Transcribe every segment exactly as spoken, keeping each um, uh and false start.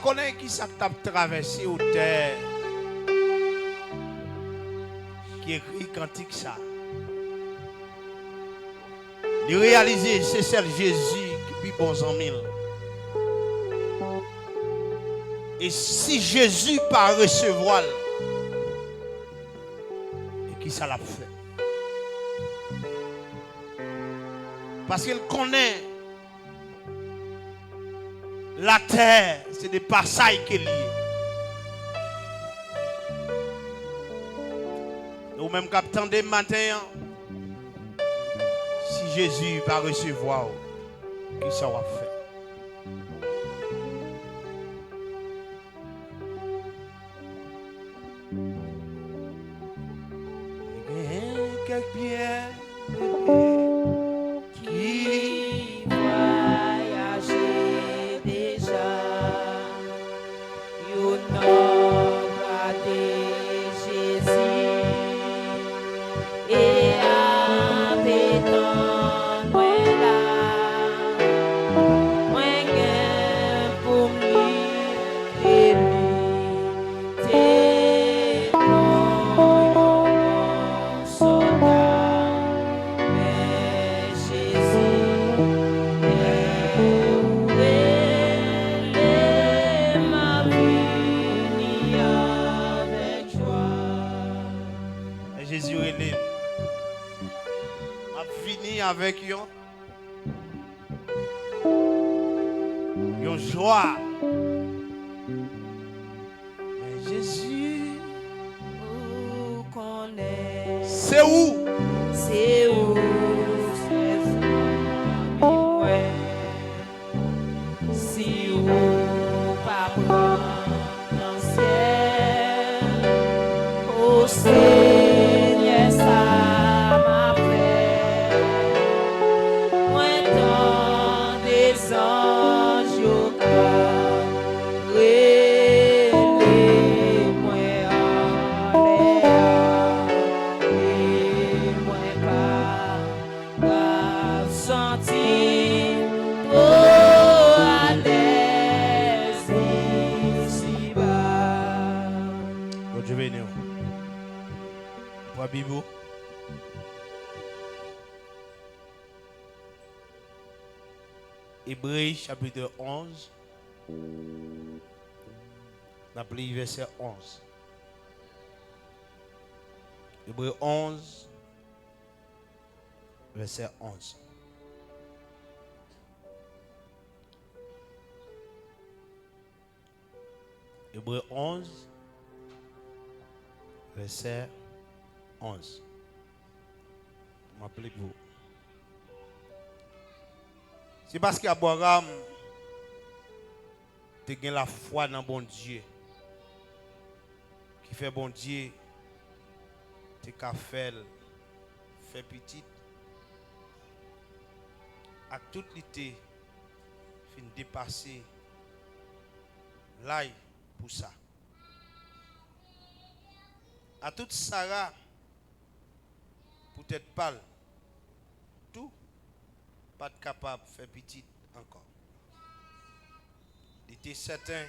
Konnen ki sa k t ap travèse otè ki ekri kantik sa. Li reyalize se sèl Jezi ki pi bon zanmi l. E si Jezi pa resevwa l, e ki sa l ap fè? Paske l konnen latè, se de pasaj ke li ye. E ou menm k ap tande m maten an, si Jezi pa resevwa w, ki sa w ap fè? Gen kèk byen ki vwayaje deja. Yo nan bra de Jezi e ap etann mwen la. Mwen gen pou m li ke li te pran yon sòlda. Men Jezi, lè ou rele m, m ap vini avèk jwa. Lè Jezi rele m, m ap vini avèk yon yon jwa. Men Jezi, ou konnen, se ou, se ou sèl zanmi mwen. Si ou pa pran nan syèl. O Senyè, sa m ap fè? Mwen tande zanj yo k ap rele mwen anlè a, e mwen pa pa santi m twò alèz isiba. Bondye beni w. Pran Bib ou. Ebre chapit onz. N ap li vèsè onz. Ebre onz, vèsè onz. Ebre onz, vèsè onz. M ap li pou ou. Se paske Abraram te gen lafwa nan Bondye ki fè Bondye te ka fè l fè pitit, aktout li te fin depase laj pou sa. Aktout Sara, poutèt pa l tou, pa t kapab fè pitit ankò. Li te sèten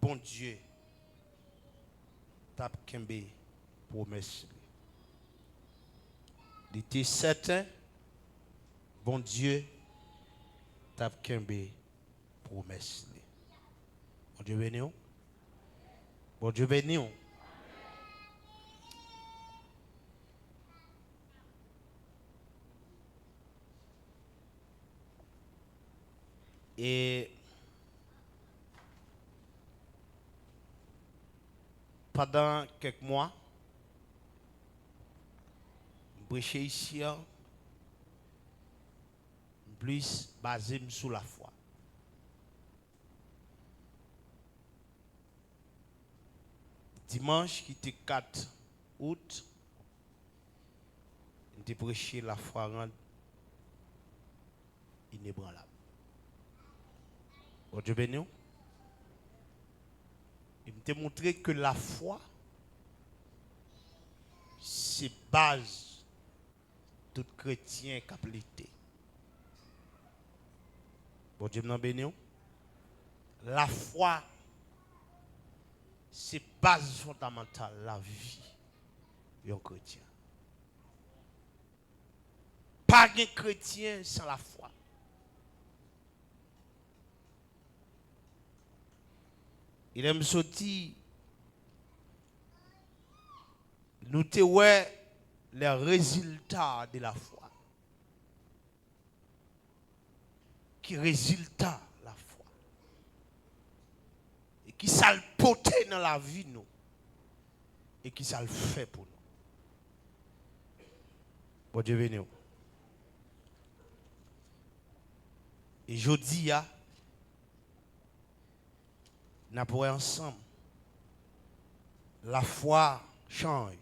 Bondye t ap kenbe pwomès li. Li te sèten Bondye t ap kenbe pwomès li. Bondye beni w. Bondye beni w. E pandan kèk mwa, m preche isi a, m plis baze m sou lafwa. Dimanch ki te kat out, m te preche lafwa rann inebranlab. Bondye beni w. E m te montre ke lafwa se baz tout kretyen k ap lite. Bondye m nan beni w. Lafwa se baz fondamantal lavi yon kretyen. Pa gen kretyen san lafwa. E lè m soti, nou te wè les résultats de la foi. Ki rezilta lafwa? E ki sa l pote nan lavi nou? E ki sa l fè pou nou? Bondye beni w. E jodi a, n ap wè ansanm. Lafwa chanj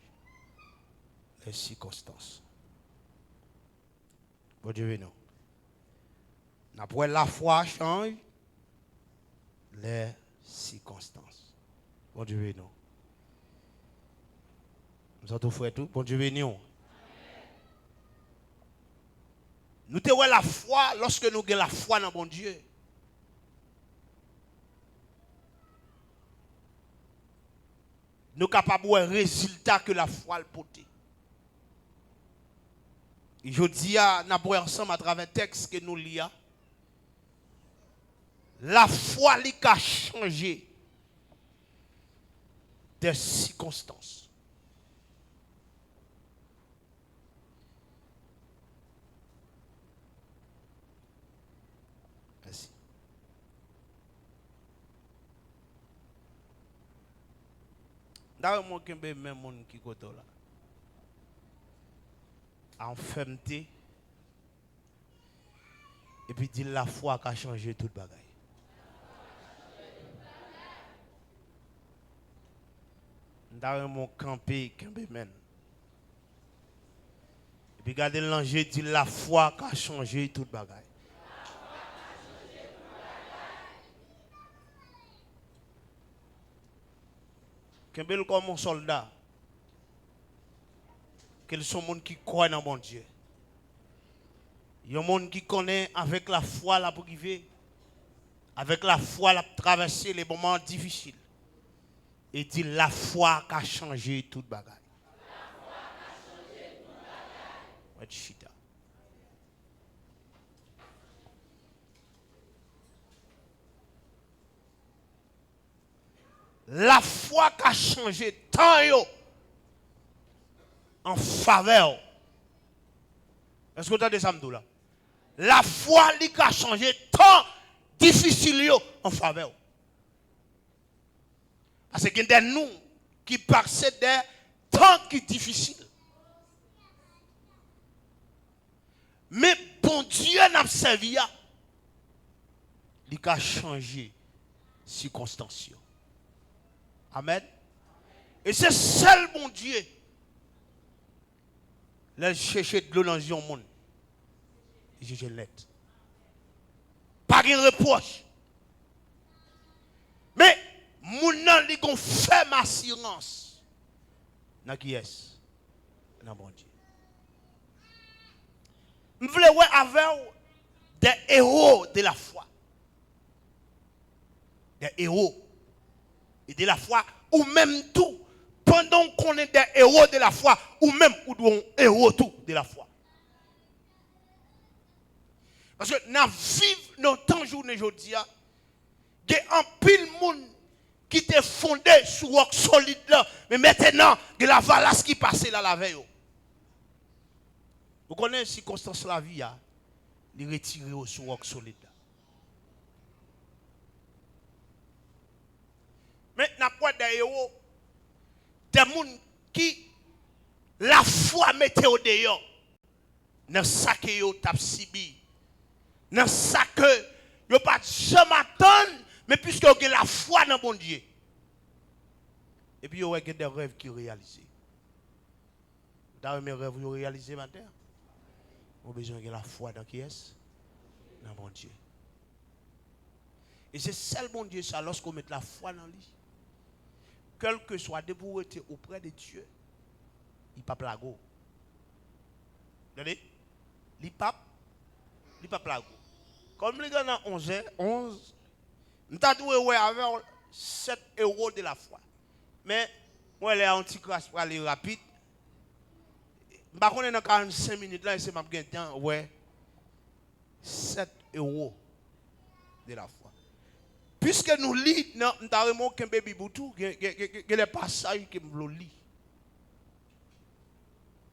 les circonstances. Bondye beni w. N ap wè lafwa chanj les circonstances. Bondye beni w. M santi w frèt wi. Bondye beni w. Nou te wè lafwa, lòske nou gen lafwa nan Bondye, nou kapab wè rezilta ke lafwa l pote. E jodi a, n ap wè ansanm atravè tèks ke nou li a, lafwa li ka chanje des circonstances. Mèsi. M ta renmen w kenbe men moun ki kote w la. An fèmte. Epi di l, lafwa ka chanje tout bagay. M ta renmen w kanpe, kenbe men l. Epi gade l nan je, di l, lafwa ka chanje tout bagay. Kenbe l kòm yon sòlda. Ke l se yon moun ki kwè nan Bondye. Yon moun ki konnen avèk lafwa l ap rive. Avèk lafwa l ap travèse le moman difisil. E di, lafwa ka chanje tout bagay. Mwen chita. Lafwa ka chanje tan yo an favè w. Èske w tande sa m di w la? Lafwa li ka chanje tan difisil yo an favè w. Paske gen de nou ki pase de tan ki difisil. Men Bondye n ap sèvi a, li ka chanje sikonstans yo. Amèn. E se sèl Bondye, lè l chèche dlo nan je yon moun, li chèche l nèt. Pa gen repwòch. Men, moun nan, li gon fèm asirans. Nan kiyès? Nan Bondye. M vle wè avè w des héros de la foi. Des héros. E de la foi, ou menm tou, pandan w konnen des héros de la foi, ou menm, ou dwe yon ewo tou de la foi. Paske n ap viv nan tan jounen jodi a, gen anpil moun ki te fonde sou wòk solid la, men mentenan, gen lavalas ki pase l al avè yo. Ou konnen sikonstans lavi a, li retire w sou wòk solid la. Men, n ap wè de ewo, de moun ki lafwa mete yo deyò nan sa ke yo t ap sibi, nan sa ke yo pa t janm atann, men piske yo gen lafwa nan Bondye, epi yo wè gen de rèv ki reyalize. Ou ta renmen rèv ou yo reyalize maten an? Ou bezwen gen lafwa nan kiyès? Nan Bondye. E se sèl Bondye sa, lòske w met lafwa nan li, kèlkeswa, depi w rete oprè de Dye, li p ap lage w. Tande? Li p ap, li p ap lage w. Kòm li gen nan onzè onz, M ta dwe wè avè w sèt ewo de la fwa. Men, mwen wè lè a yon ti kras prale rapid. M pa konnen nan karannsenk minit la, èske m ap gen tan wè sèt ewo de la fwa. Piske nou li nan, m ta renmen w kenbe Bib ou tou, gen, gen, gen, gen, gen lè pasaj ke m vle w li.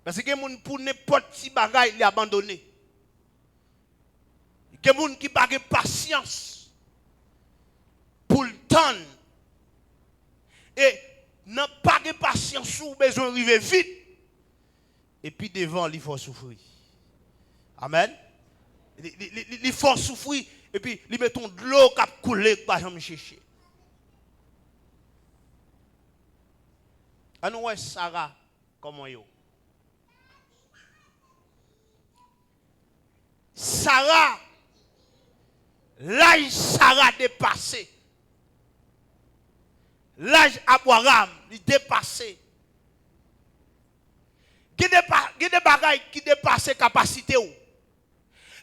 Paske gen moun pou nenpòt ti bagay, li abandone. Gen moun ki pa gen pasyans pou l tann. E nan pa gen pasyans ou bezwen rive vit. Epi devan, li fè w soufri. Amèn. Li, li, li, li, li fè w soufri. Epi li met yon dlo k ap koule, k pa janm cheche. Ann wè Sara kòman yo. Sara, laj Sara depase. Laj Abraram, li depase. Gen de pa-, gen de bagay ki depase kapasite w.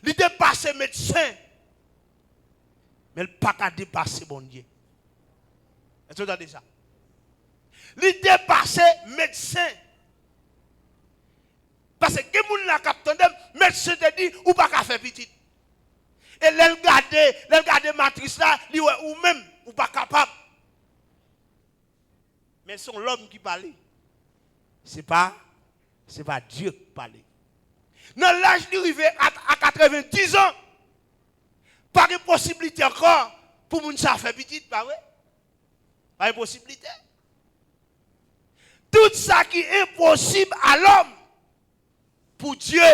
Li depase medsen, men l pa ka depase Bondye. Èske w tande sa? Li depase medsen. Paske gen moun la k ap tande m, medsen te di, ou pa ka fè pitit. E lè l gade, lè l gade matris la, li wè ou menm, ou pa kapab. Men se yon lòm ki pale. Se pa, se pa Dye k pale. Nan laj li rive a, a katrevendiz an, pa gen posiblite ankò pou moun sa fè pitit, pa vre? Pa gen posiblite. Tout sa ki enposib a lòm, pou Dye.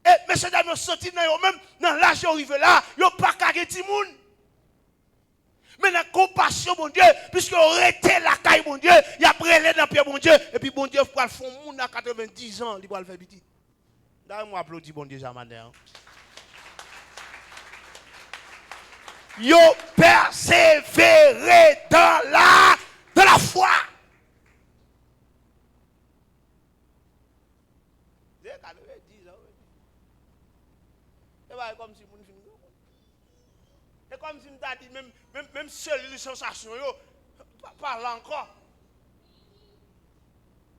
E mesye dam yo santi nan yo menm, nan laj yo rive la, yo pa ka gen timoun. Men nan konpasyon Bondye, piske yo rete lakay Bondye, y ap rele nan pye Bondye, epi Bondye pral fè yon moun a katrevendiz an, li pral fè pitit. Dayè, mwen aplodi Bondye sa maten an. Yo pèsevere dans la, dans la foi. Se katrevendiz an, wi. Se pa kòmsi moun fin granmoun. E kòmsi m ta di, menm, menm, menm selil sansasyon yo, pa, pa la ankò.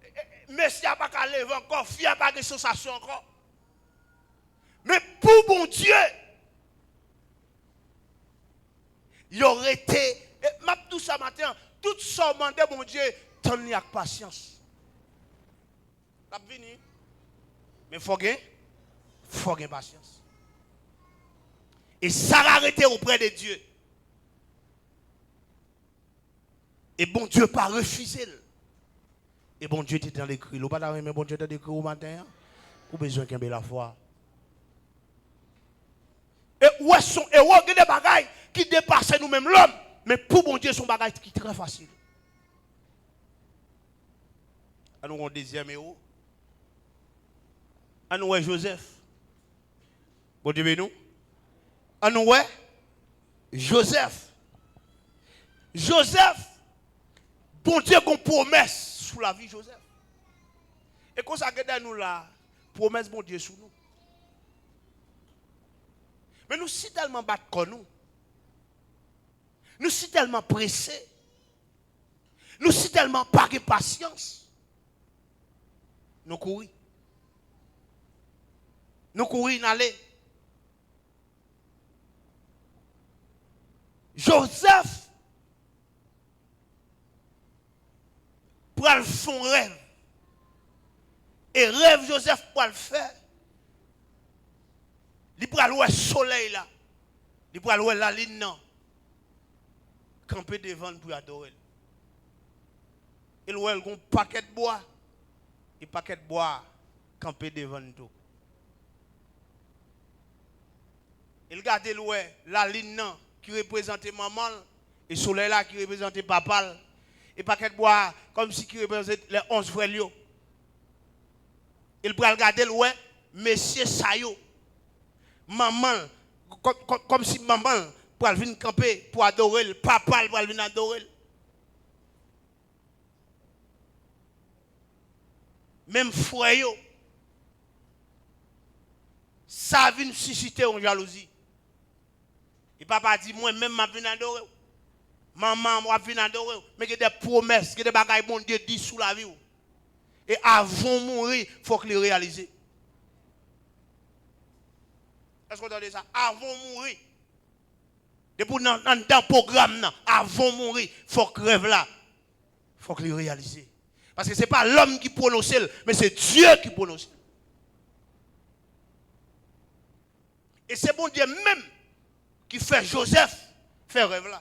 E, e, e, mesye a pa ka leve ankò, fi a pa gen sansasyon ankò. Men pou Bondye, yo rete. E m ap di w sa maten an, tout sa w mande Bondye, tann li ak pasyans. L ap vini. Men fò gen, fò gen pasyans. E Sara rete oprè de Dye. E Bondye pa refize l. E Bondye te tande kri l. Ou pa ta renmen Bondye tande kri w maten an? Ou bezwen kenbe lafwa. E ou wè, se yon ewo, gen de bagay ki depase nou menm lòm. Men pou Bondye, se yon bagay ki trè fasil. Ann wè yon dezyèm ewo. Ann wè Jozèf. Bondye beni w. Ann wè Jozèf. Jozèf, Bondye gon pwomès sou lavi Jozèf. E konsa, gen de nou la, pwomès Bondye sou nou. Men nou si tèlman bat kò nou. Nou si tèlman prese. Nou si tèlman pa gen pasyans. Nou kouri. Nou kouri, n ale. Jozèf pral fè yon rèv. E rèv Jozèf pral fè, li pral wè solèy la, li pral wè lalin nan kanpe devan l pou y adore l. E l wè l gon pakèt bwa, e pakèt bwa kanpe devan l tou. E l gade, l wè lalin nan ki reprezante manman l, e solèy la ki reprezante papa l, e pakèt bwa a kòmsi ki reprezante lè onz frè l yo. E l pral gade, l wè mesye sa yo, manman l, kò-, kò-, kòmsi manman l pral vin kanpe pou adore l, papa l pral vin adore l. Menm frè yo, Sa vin sisite yon jalouzi. E papa di, mwen menm m ap vin adore w. Manman w ap vin adore w. Men gen de pwomès, gen de bagay Bondye di sou lavi w. E avan w mouri, fòk li reyalize. Èske w tande sa? Avan w mouri. Depi w nan, anndan pwogram nan, avan w mouri, fòk rèv la, fòk li reyalize. Paske se pa lòm ki pwononse l, men se Dye ki pwononse l. E se Bondye menm ki fè Jozèf fè rèv la.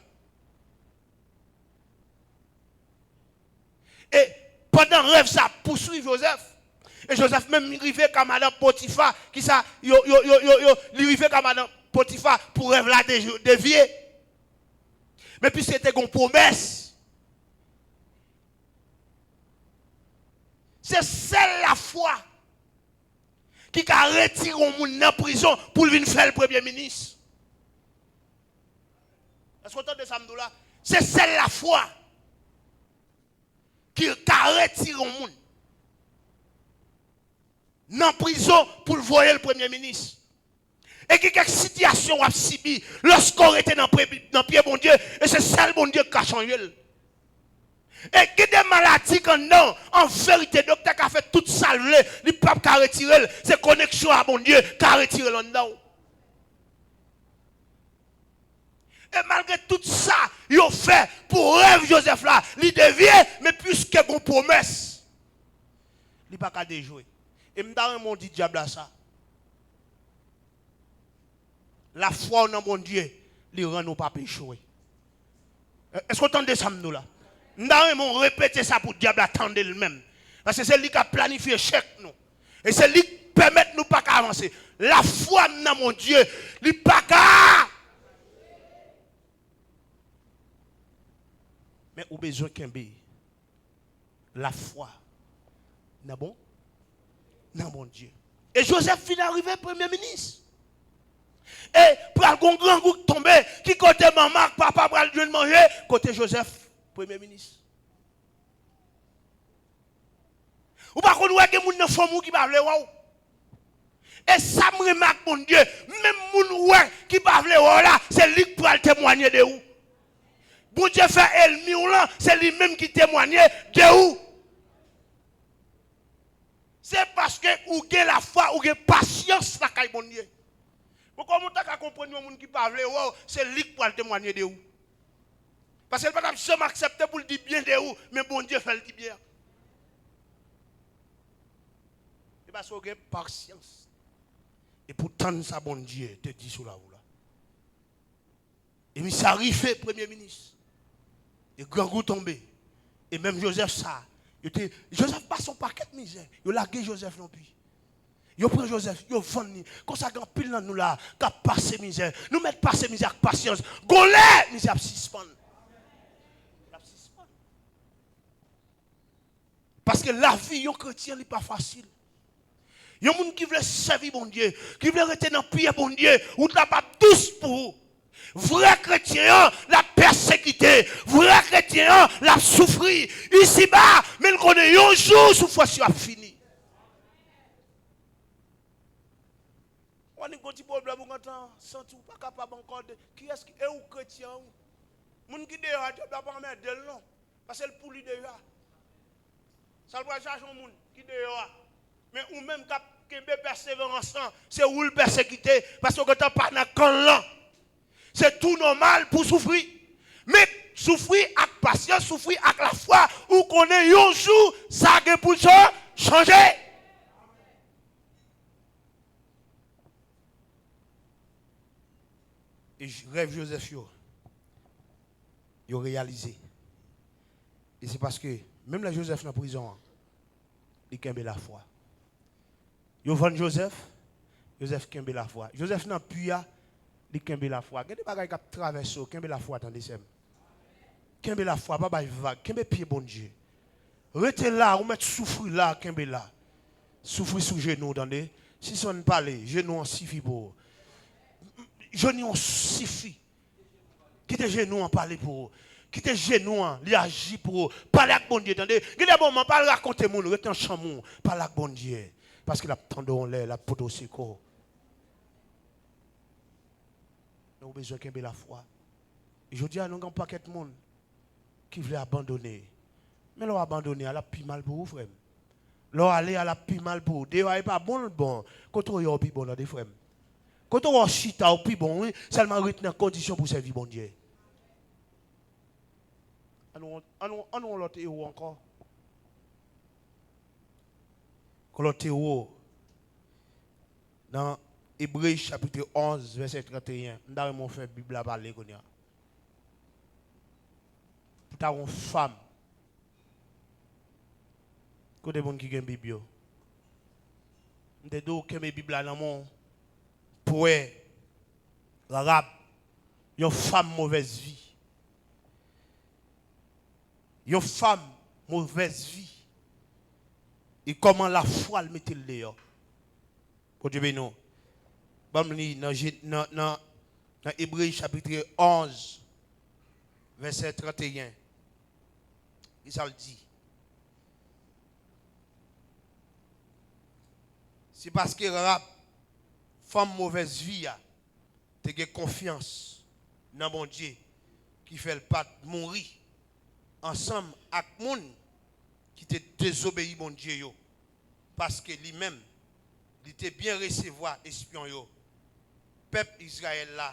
E pandan rèv sa ap pouswiv Jozèf, e Jozèf menm rive ka madan Potifa, kisa yo, yo, yo, yo, yo, li rive ka madan Potifa pou rèv la de-, devye. Men piske te gon pwomès, se sèl lafwa ki ka retire yon moun nan prizon pou l vin fè l premye minis. Èske w tande sa m di w la? Se sèl lafwa ki ka retire yon moun nan prizon pou l voye l premye minis. E gen kèk sitiyasyon w ap sibi lòske w rete nan pre-, nan pye Bondye, e se sèl Bondye k ka chanje l. E gen de maladi k anndan w, an verite, doktè ka fè tout sa l vle, li p ap ka retire l. Se koneksyon a Bondye ka retire l anndan w. E malgre tout sa yo fè pou rèv Jozèf la, li devye, men piske gon pwomès, li pa ka dejwe. E m ta renmen w di dyab la sa. Lafwa w nan Bondye, li rann ou p ap echwe. Èske w tande sa m di w la? M ta renmen w repete sa pou dyab la tande l menm. Paske se li k ap planifye echèk nou. E se li k pèmèt nou pa ka avanse. Lafwa m nan Bondye, li pa ka. Men ou bezwen kenbe lafwa nan bon, nan Bondye. E Jozèf vin arive premye minis. E pral gon grangou k tonbe, ki kote manman ak papa pral jwenn manje? Kote Jozèf, premye minis. Ou pa konn wè gen moun nan fanmi w ki pa vle wè w. E sa m renmen ak Bondye, menm moun ou wè ki pa vle wè w la, se li k pral temwanye de ou. Bondye fè ènmi w lan, se li menm ki temwanye de ou. Se paske ou gen lafwa, ou gen pasyans lakay Bondye. Bon, kòman w ta ka konprann yon moun ki pa vle wè w, se li k pral temwanye de ou? Paske l pa t ap janm aksepte pou l di byen de ou, men Bondye fè l di byen. E paske w gen pasyans. E pou tann sa Bondye te di sou lavi w la. E misye arive premye minis. E grangou tonbe. E menm Jozèf sa, yo te, Jozèf pase yon pakèt mizè. Yo lage Jozèf nan pi. Yo pran Jozèf, yo vann li. Konsa gen anpil nan nou la k ap pase mizè. Nou mèt pase mizè ak pasyans. Gon lè, mizè ap sispann. L ap sispann. Paske lavi yon kretyen, li pa fasil. Yon moun ki vle sèvi Bondye, ki vle rete nan pye Bondye, wout la p ap dous pou ou. Vrè kretyen an, l ap pèsekite. Vrè kretyen an, l ap soufri isiba, men l konnen yon jou soufrans yo ap fini. Ou annik gon ti pwoblèm, ou gentan santi w pa kapab ankò de, kiyès ki, e ou kretyen an, ou? Moun ki deyò a, dyab la pa anmède l non. Paske l pou li deja. Sa l pral chache yon moun ki deyò a. Men ou menm k ap kenbe pèseverans lan, se ou l pèsekite, paske w gentan pa nan kan l lan. Se tou nòmal pou w soufri. Men soufri ak pasyans, soufri ak lafwa, ou konnen yon jou, sa gen pou l cha-, chanje. E j-, rèv Jozèf yo, yo reyalize. E se paske, menm lè Jozèf nan prizon an, li kenbe lafwa. Yo vann Jozèf, Jozèf kenbe lafwa. Jozèf nan pi a, li kenbe lafwa. Gen de bagay k ap travèse w, kenbe lafwa, tande, sè m. Kenbe lafwa, pa bay vag, kenbe pye Bondye. Rete la, ou mèt soufri la, kenbe la. Soufri sou jenou w, tande. Sispann pale, jenou an sifi pou ou. Jenou an sifi. Kite jenou an pale pou ou. Kite jenou an, li aji pou ou. Pale ak Bondye, tande. Gen de moman, pa al rakonte moun, rete nan chanm ou. Pale ak Bondye. Paske l ap tande w yon lè, l ap pote w sekou. Ou bezwen kenbe lafwa. Jodi a, nou gen yon pakèt moun ki vle abandone. Men lè w abandone a, l ap pi mal pou ou, frè m. Lè w ale a, l ap pi mal pou ou. Deyò a, e pa bon l bon. Kote w ye a, w pi bon, tande, frè m. Kote w wè w chita, w pi bon, wi. Sèlman ret nan kondisyon pou w sèvi Bondye. Ann wè, ann wè, ann wè yon lòt ewo ankò. Yon lòt ewo. Nan Ebre chapit onz, vèsè trannteyen. M ta renmen w fè Bib la pale kounye a. Pou ta yon fanm. Kote moun ki gen Bib yo? M te di w kenbe Bib la nan men w. Pou wè Rahab, yon fanm movèz vi. Yon fanm movèz vi. E kòman lafwa l mete l deyò. Bondye beni w. Ban m li nan, Je- nan, nan, nan Ebre chapit onz, vèsè trannteyen. Kisa l di? Se paske Rahab, fanm movèz vi a, te gen konfyans nan Bondye ki fè l pa t mouri ansanm ak moun ki te dezobeyi Bondye yo, paske li menm, li te byen resevwa espyon yo, pèp Izrayèl la,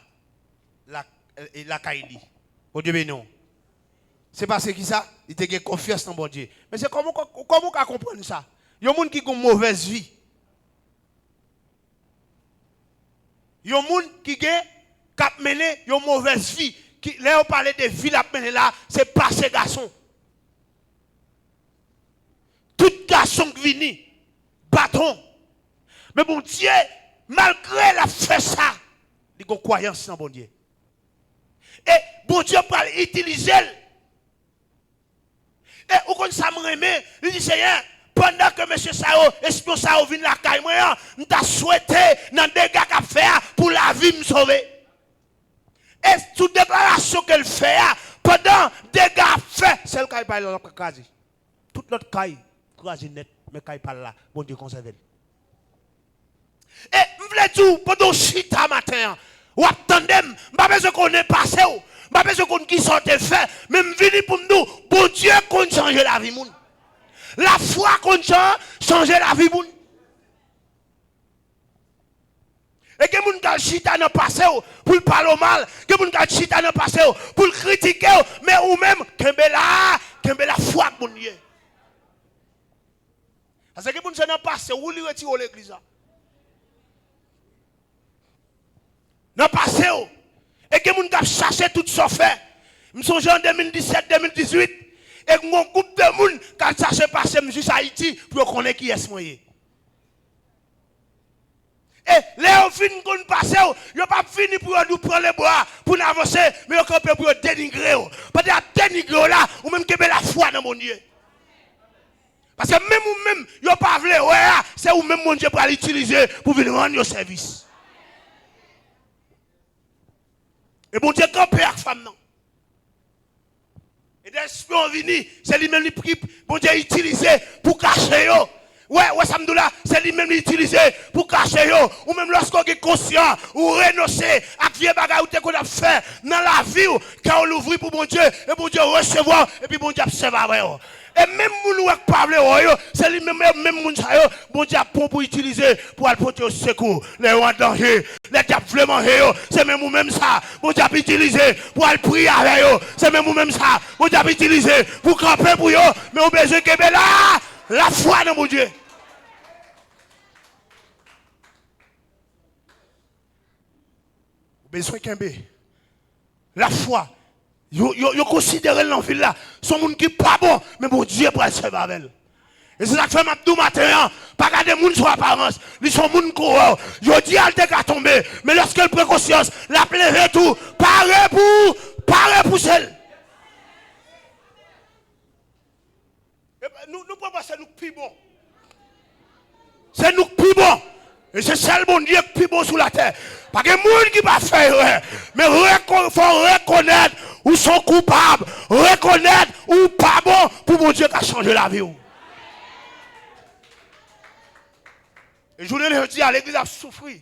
la, e lakay li. Bondye beni w. Se paske ki sa? Li te gen konfyans nan Bondye. Men se kòman, kòman w ka konprann sa? Yon moun ki gen yon movèz vi, yon moun ki gen, k ap mennen yon movèz vi. Ki, lè yo pale de vi l ap mennen la, se pase gason. Tout gason k vini, baton. Men Bondye, malgre l ap fè sa, li gen kwayans nan Bondye. E Bondye pral itilize l. E ou konn sa m renmen? Li di, Seyè, pandan ke mesye sa yo, espyon sa yo vin lakay mwen an, m ta swete nan dega k ap fè a pou lavi m sove. E sou deklarasyon ke l fè a, pandan dega ap fè, sèl kay pa l la l ap kraze. Tout lòt kay kraze nèt, men kay pa l la, Bondye konsève l. E m vle di w, pandan w chita maten an, w ap tande m, m pa bezwen konnen pase w, m pa bezwen konn kisa w te fè, men m vini pou m di w, Bondye konn chanje lavi moun. Lafwa konn chan- chanje lavi moun. E gen moun k al chita nan pase w pou l pale w mal, gen moun k al chita nan pase w pou l kritike w, men ou menm, kenbe la, kenbe lafwa ak Bondye. Paske gen moun se nan pase w li retire w legliz la. Nan pase w. E gen moun k ap chache tout sa w fè. M sonje an de mil disèt, de mil dizuit, e gen yon gwoup de moun k al chache pase m jis Ayiti pou yo konnen kiyès mwen ye. E lè yo fin konn pase w, yo p ap vini pou yo di w pran lebwa pou n avanse, men yo kanpe pou yo denigre w. Pandan y ap denigre w la, ou menm kenbe lafwa nan Bondye. Paske menm ou menm yo pa vle wè a, se ou menm Bondye pral itilize pou vin rann yo sèvis. E Bondye kanpe ak fanm nan. E lè espyon vini, se li menm li pri Bondye itilize pou kache yo. Wè, wè sa m di w la, se li menm li itilize pou kache yo. Ou menm lòske w gen konsyan, ou renonse ak vye bagay ou te konn ap fè nan lavi w, kè w louvri pou Bondye, e Bondye resevwa w, epi Bondye ap sèvi avè w. E menm moun ou wè k pa vle wè w yo, se li menm, menm moun sa yo, Bondye ap pran pou itilize pou al pote yo sekou. Lè yo an danje, lè dyab vle manje yo, se menm ou menm sa, Bondye ap itilize pou al priye avè yo, se menm ou menm sa, Bondye ap itilize pou kanpe pou yo, men ou bezwen kenbe la, lafwa nan Bondye. Ou bezwen kenbe lafwa. Yo, yo, yo konsidere l nan vil la se yon moun ki pa bon, men Bondye pral sèvi avè l. E se sa k fè m ap di w maten an, pa gade moun sou aparans. Li se yon moun k wè w. Jodi a, l te ka tonbe, men lòske l pran konsyans, l ap leve tou. Pare pou, pare pou sèl. Epa, nou, nou pran pa se nou k pi bon. Se nou k pi bon. E se sèl Bondye k pi bon sou latè. Pa gen moun ki pa fè erè. Men reko- fò w rekonèt ou se yon koupab. Rekonèt ou pa bon pou Bondye ka chanje lavi w. E jounen jodi a, legliz ap soufri.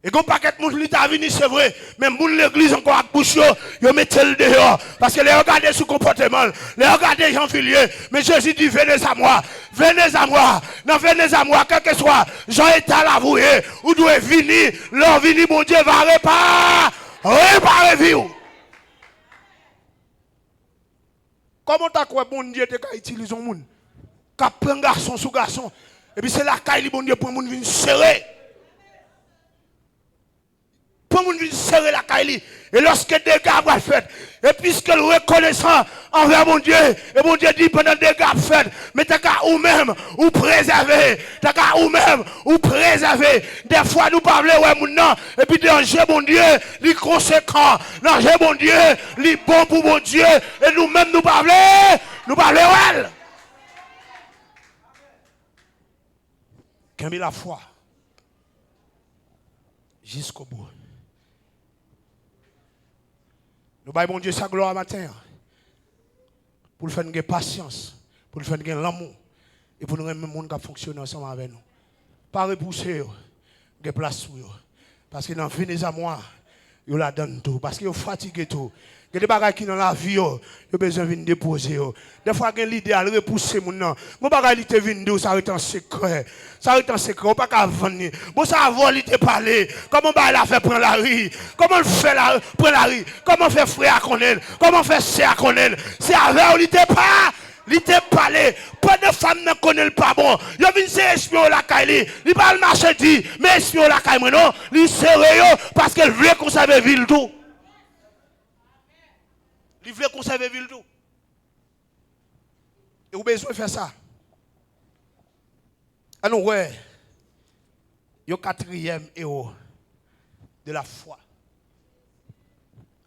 E gen yon pakèt moun li ta vini, se vre, men moun legliz ankò ak bouch yo, yo mete l deyò. Paske lè yo gade sou konpòteman l, lè yo gade jan vi l ye, men Jezi di, venez à moi, venez à moi. Nan venez à moi, kèlkeswa jan eta la ou ye, ou dwe vini. Lè w vini, Bondye va repa, repare vi w. Kòman w ta kwè Bondye te ka itilize yon moun k ap pran gason sou gason, epi se lakay li Bondye pran moun vin sere? Pran moun vin sere lakay li. E lòske dega pral fèt, e piske l rekonesan anvè Bondye, e Bondye di pandan dega ap fèt, men tanka ou menm, ou prezève, tanka ou menm, ou prezève. Dèfwa nou pa vle wè moun nan, epi nan je Bondye, li konsekan. Nan je Bondye, li bon pou Bondye. E nou menm, nou pa vle, nou pa vle wè l. Kenbe lafwa jiskobou. Nou bay Bondye sa glwa maten an. Pou l fè n gen pasyans, pou l fè n gen lanmou, e pou nou renmen moun k ap fonksyone ansanm avè nou. Pa repouse yo, gen plas pou yo. Paske nan venez à moi, yo ladan l tou. Paske yo fatige tou. Gen de bagay ki nan lavi yo, yo bezwen vin depoze yo. Dèfwa gen lide al repouse moun nan. Gon bagay li te vin di w, sa rete an sekrè. Sa rete an sekrè, ou pa ka vann li. Bon, sa avè w li te pale. Kòman bagay la fè pran lari? Kòman l fè la, pran lari? Kòman fè frè a konnen l? Kòman fè sè a konnen l? Se avè w li te pa, li te pale. Pandan fanm nan konnen l pa bon, yo vin sere espyon yo lakay li. Li pa al mache di, men espyon yo lakay mwen non. Li sere yo paske l vle konsève vi l tou. Li vle konsève vi l tou. E ou bezwen fè sa. Ann nou wè yon katriyèm ewo de la fwa.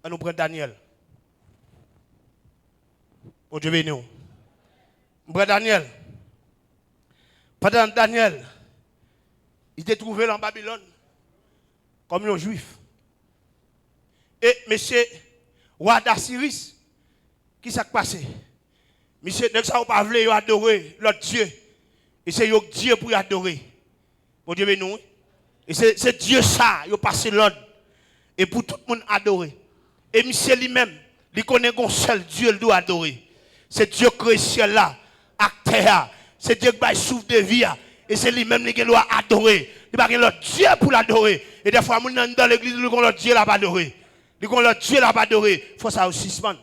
Ann nou pran Danyèl. Bondye beni w. Nou pran Danyèl. Pandan Danyèl, li te twouve l an Babilòn kòm yon Jwif. E mesye, wa Dasiris, ki sa k pase? Misye, nèg sa yo pa vle yo adore lòt dye. E se yo k dye pou yo adore. Bondye beni w, wi. E se, se dye sa yo pase lòd. E pou tout moun adore. E misye li menm, li konnen gon sèl Dye l dwe adore. Se Dye k kreye syèl la ak tè a. Se Dye k bay souf de vi a. E se li menm li gen dwa adore. Li pa gen lòt dye pou l adore. E dèfwa moun nan anndan legliz, li gon lòt dye l ap adore. Li gon lòt dye l ap adore. Fò sa yo sispann.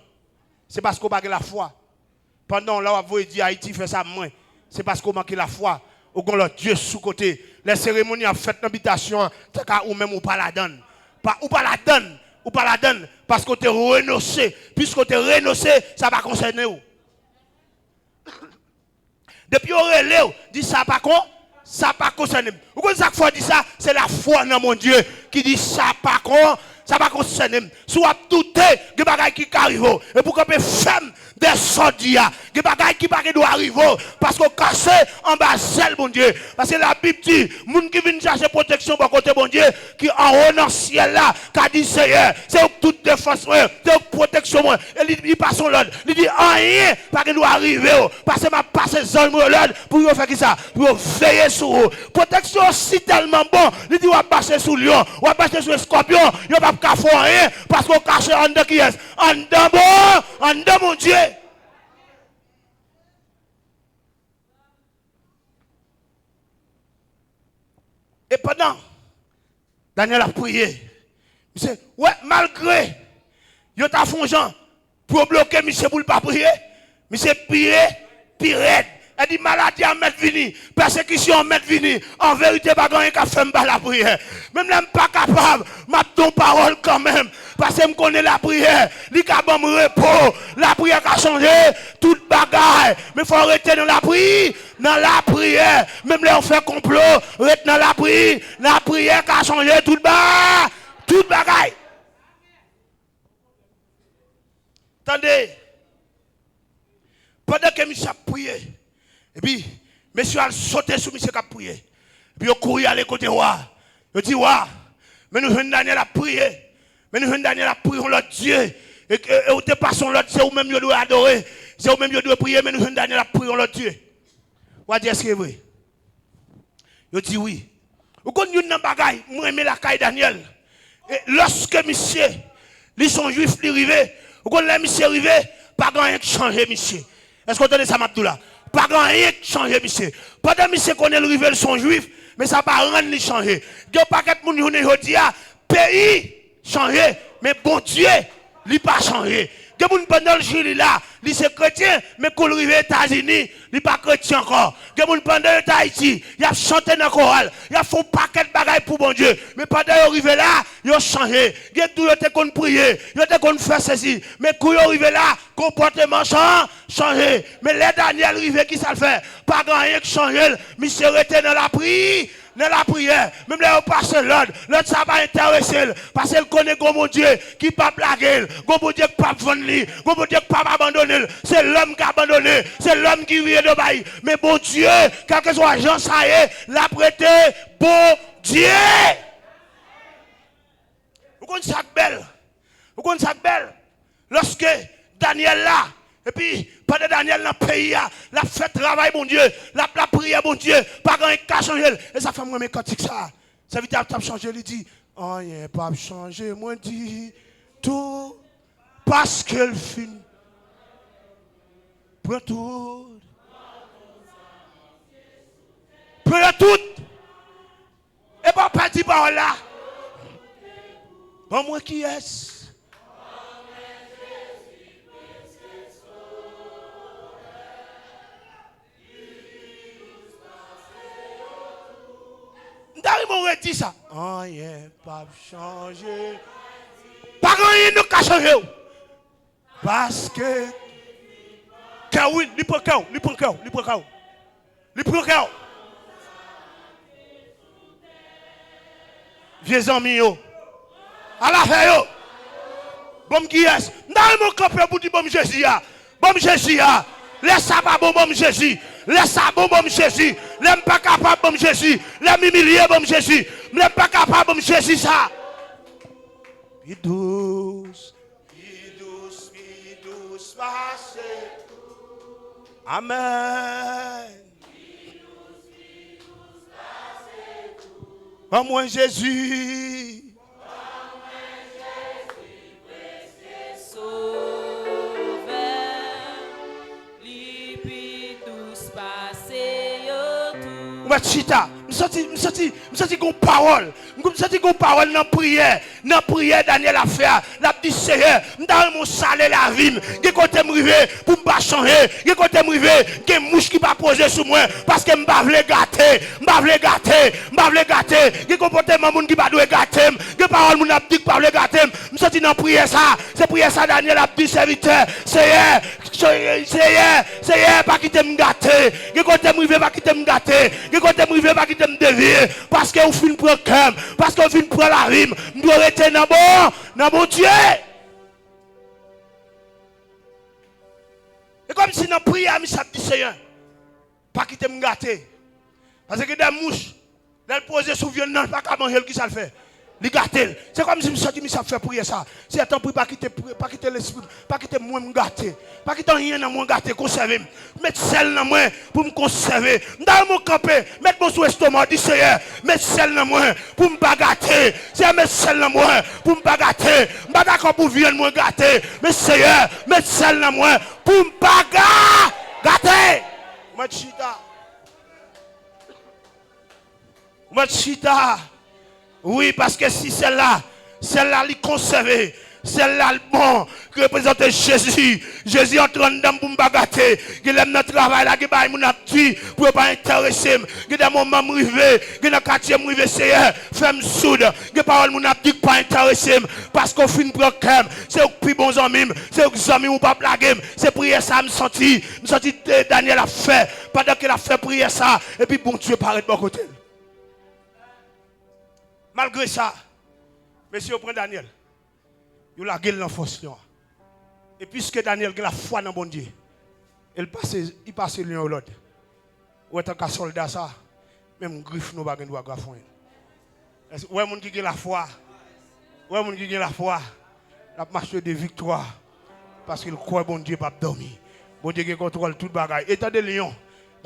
Se paske w pa gen lafwa. Pandan w la w ap voye di Ayiti fè sa mwen, se paske w manke lafwa. Ou gon lòt dye sou kote. Lè seremoni ap fèt nan bitasyon an, tanka ou menm ou pa ladann. Pa, ou pa ladann, ou pa ladann, paske w te renonse. Piske w te renonse, sa pa konsène w. Depi yo rele w, di sa pa kon, sa pa konsène m. Ou konn sa k fè w di sa? Se lafwa nan Bondye ki di sa pa kon, sa pa konsène m. Si w ap doute, gen bagay ki ka rive w. E pou w kanpe fèm dè sa w di a, gen bagay ki pa gen dwa rive w, paske w kache anba zèl Bondye. Paske Labib di, moun ki vin chache pwoteksyon bò kote Bondye, ki anwo nan syèl la, ka di, Seyè, se ou k tout defans mwen, se ou k pwoteksyon mwen. E li, li pase yon lòd. Li di, anyen pa gen dwa rive w, paske m ap pase zanj mwen yo lòd pou yo fè kisa? Pou yo veye sou ou. Pwoteksyon an si tèlman bon, li di w ap mache sou lyon, w ap mache sou eskòpyon, yo p ap ka fè w anyen, paske w kache anndan kiyès? Anndan bon, anndan Bondye. E pandan Danyèl ap priye, misye wè, malgre yo ta fè yon jan pou yo bloke misye pou l pa priye, misye priye pi rèd. Sa di maladi a mèt vini, pèsekisyon an mèt vini. An verite, pa gen anyen k ap fè m pa lapriyè. Menm lè m pa kapab, m ap di yon pawòl kanmenm. Paske m konnen lapriyè, li ka ban m repo. Lapriyè ka chanje tout bagay. Men fò w rete nan lapri, nan lapriyè. Menm lè yo fè konplo, ret nan lapri. Lapriyè ka chanje tout ba, tout bagay. Tande. Pandan ke misye ap priye, epi mesye yo al sote sou misye k ap priye. Epi yo kouri ale kote wa. Yo di, wa, men nou jwenn Danyèl ap priye. Men nou jwenn Danyèl ap priye yon lòt dye. E, e, e ou te pase yon lòd, se ou menm yo dwe adore. Se ou menm yo dwe priye, men nou jwenn Danyèl ap priye yon lòt dye. Wa di, èske e vre? Yo di wi. Ou konn youn nan bagay mwen renmen lakay Danyèl? E lòske misye, li se yon jwif, li rive, ou konn lè misye rive, pa gen anyen k chanje misye. Èske w tande sa m ap di w la? Pa gen anyen k chanje misye. Pandan misye konnen l rive, l se yon jwif, men sa pa rann li chanje. Gen yon pakèt moun jounen jodi a, peyi chanje, men Bondye, li pa chanje. Gen moun pandan l Chili la, li se kretyen, men kou l rive Etazini, li pa kretyen ankò. Gen moun pandan yo t Ayiti, y ap chante nan koral, y ap fè yon pakèt bagay pou Bondye, men pandan yo rive la, yo chanje. Gen tou yo te konn priye, yo te konn fè sesi, men kou yo rive la, konpòteman chan-, chanje. Men lè Danyèl rive, ki sa l fè? Pa gen anyen k chanje l. Misye rete nan lapri, nan lapriyè. Menm lè yo pase lòd, lòd sa pa enterese l. Paske l konnen gon Bondye ki p ap lage l, gon Bondye k p ap vann li, gon Bondye k p ap abandone l. Se lòm k abandone, se lòm ki vire do ba li. Men Bondye, kèlkeswa jan sa ye, l ap rete Bondye. Ou konn sa k bèl? Ou konn sa k bèl? Lòske Danyèl la, epi pandan Danyèl nan peyi a, l ap fè travay Bondye, l ap lapriyè Bondye, pa gen anyen k ka chanje l. E sa fè m renmen kantik sa a. Sèvitè a t ap chante, li di, anyen p ap chanje, mwen di tou, paske l fin pran tout. Pran tout. E pa w pèdi pawòl la. Ban mwen kiyès? M ta renmen w redi sa. Anyen p ap chanje. Pa gen anyen nou ka chanje w. Paske kè w, wi, li pran kè w, li pran kè w, li pran kè w. Li pran kè w. Vye zanmi yo. Al avè yo. Ban m kiyès? M ta renmen w kanpe pou di ban m Jezi a. Ban m Jezi a. Lè sa pa bon, ban m Jezi. Lè sa bon, ban m Jezi. Lè m pa kapab, ban m Jezi. Lè m imilye, ban m Jezi. Lè m pa kapab, ban m Jezi sa. Pi dous. Pi dous, pi dous pase. Amèn. Ban mwen Jezi. Sovè, li pi dous pase yo tou. Ou mèt chita. M santi, m santi, m santi gon pawòl. M santi gon pawòl nan priyè. Nan priyè Danyèl ap fè a, l ap di, Seyè, m ta renmen w sale lavi m. Gen kote m rive pou m pa chanje. Gen kote m rive, gen mouch ki pa poze sou mwen, paske m pa vle gate. M pa vle gate. M pa vle gate. Gen konpòteman moun ki pa dwe gate m. Gen pawòl moun ap di k pa vle gate m. M santi nan priyè sa, se priyè sa Danyèl ap di sèvitè, Seyè, Seyè, Seyè, pa kite m gate. Gen kote m rive, pa kite m gate. Gen kote m rive, pa kite m devye. Paske ou fin pran kè m. Paske ou fin pran lavi m. M dwe rete nan bon, nan Bondye. E kòmsi nan priyè a, misye ap di, Seyè, pa kite m gate. Paske gen de mouch, lè l poze sou vyann nan, l pa ka manje l, kisa l fè? Li gate l. Se kòmsi m santi misye ap fè priyè sa. Seyè, tanpri, pa kite pri-, pa kite lespri m, pa kite mwen m gate. Pa kite anyen nan mwen gate, konsève m. Met sèl nan mwen pou m konsève. M ta renmen w kanpe, met men w sou estoma w, di, Seyè, met sèl nan mwen pou m pa gate. Seyè, met sèl nan mwen pou m pa gate. M pa dakò pou vyann mwen gate. Men, Seyè, met sèl nan mwen pou m pa ga-, gate. Ou mèt chita. Ou mèt chita. Wi, paske si sèl la, sèl la li konsève, sèl la l bon, ki reprezante Jezi. Jezi antre anndan m pou m pa gate. Gen lè m nan travay la, gen bagay moun ap di pou yo pa enterese m. Gen de moman m rive, gen nan katye m rive, Seyè, fè m soud. Gen pawòl moun ap di k pa enterese m, paske w fin pran kè m. Se ou k pi bon zanmi m, se ou k zanmi m, ou p ap lage m. Se priyè sa m santi, m santi, eh, Danyèl ap fè, pandan ke l ap fè priyè sa, epi Bondye parèt bò kote l. Malgre sa, mesye yo pran Danyèl, yo lage l nan fòs lyon an. E piske Danyèl gen lafwa nan Bondye, e l pase, li pase lyon yo lòd. Ou wè, tanka sòlda sa, menm grif nou pa gen dwa grafonyen. Èske, ou wè moun ki gen lafwa, ou wè moun ki gen lafwa, l ap mache de viktwa, paske l kwè Bondye p ap dòmi. Bondye gen kontwòl tout bagay. E tande lyon,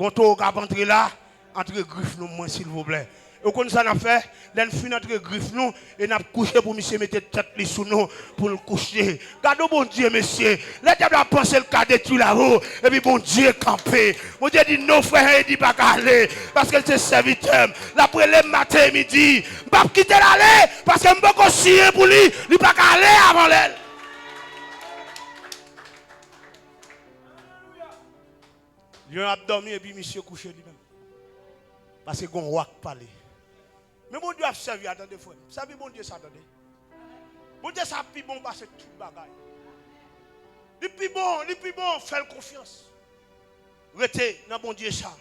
gon towo k ap antre la, antre grif nou mwen, silvouplè. Ou konn sa n ap fè? Lè n fin antre grif nou, e n ap kouche pou misye mete tèt li sou nou, pou n kouche. Gade yon Bondye, mesye. Lè dyab la panse l ka detwi lavi w, epi Bondye kanpe. Bondye di, "Non, frè Henry pa ka ale, paske l se sèvitè m. L ap rele m maten e midi. M p ap kite l ale, paske m poko siyen pou li. Li pa ka ale avan lè l." Lyon ap dòmi epi misye kouche li menm. Paske gon wa k pale. Men Bondye ap sèvi a, tande, frè m. Sèvi Bondye sa, tande. Bondye sa pi bon pase tout bagay. Li pi bon, li pi bon, fè l konfyans. Rete nan Bondye sa.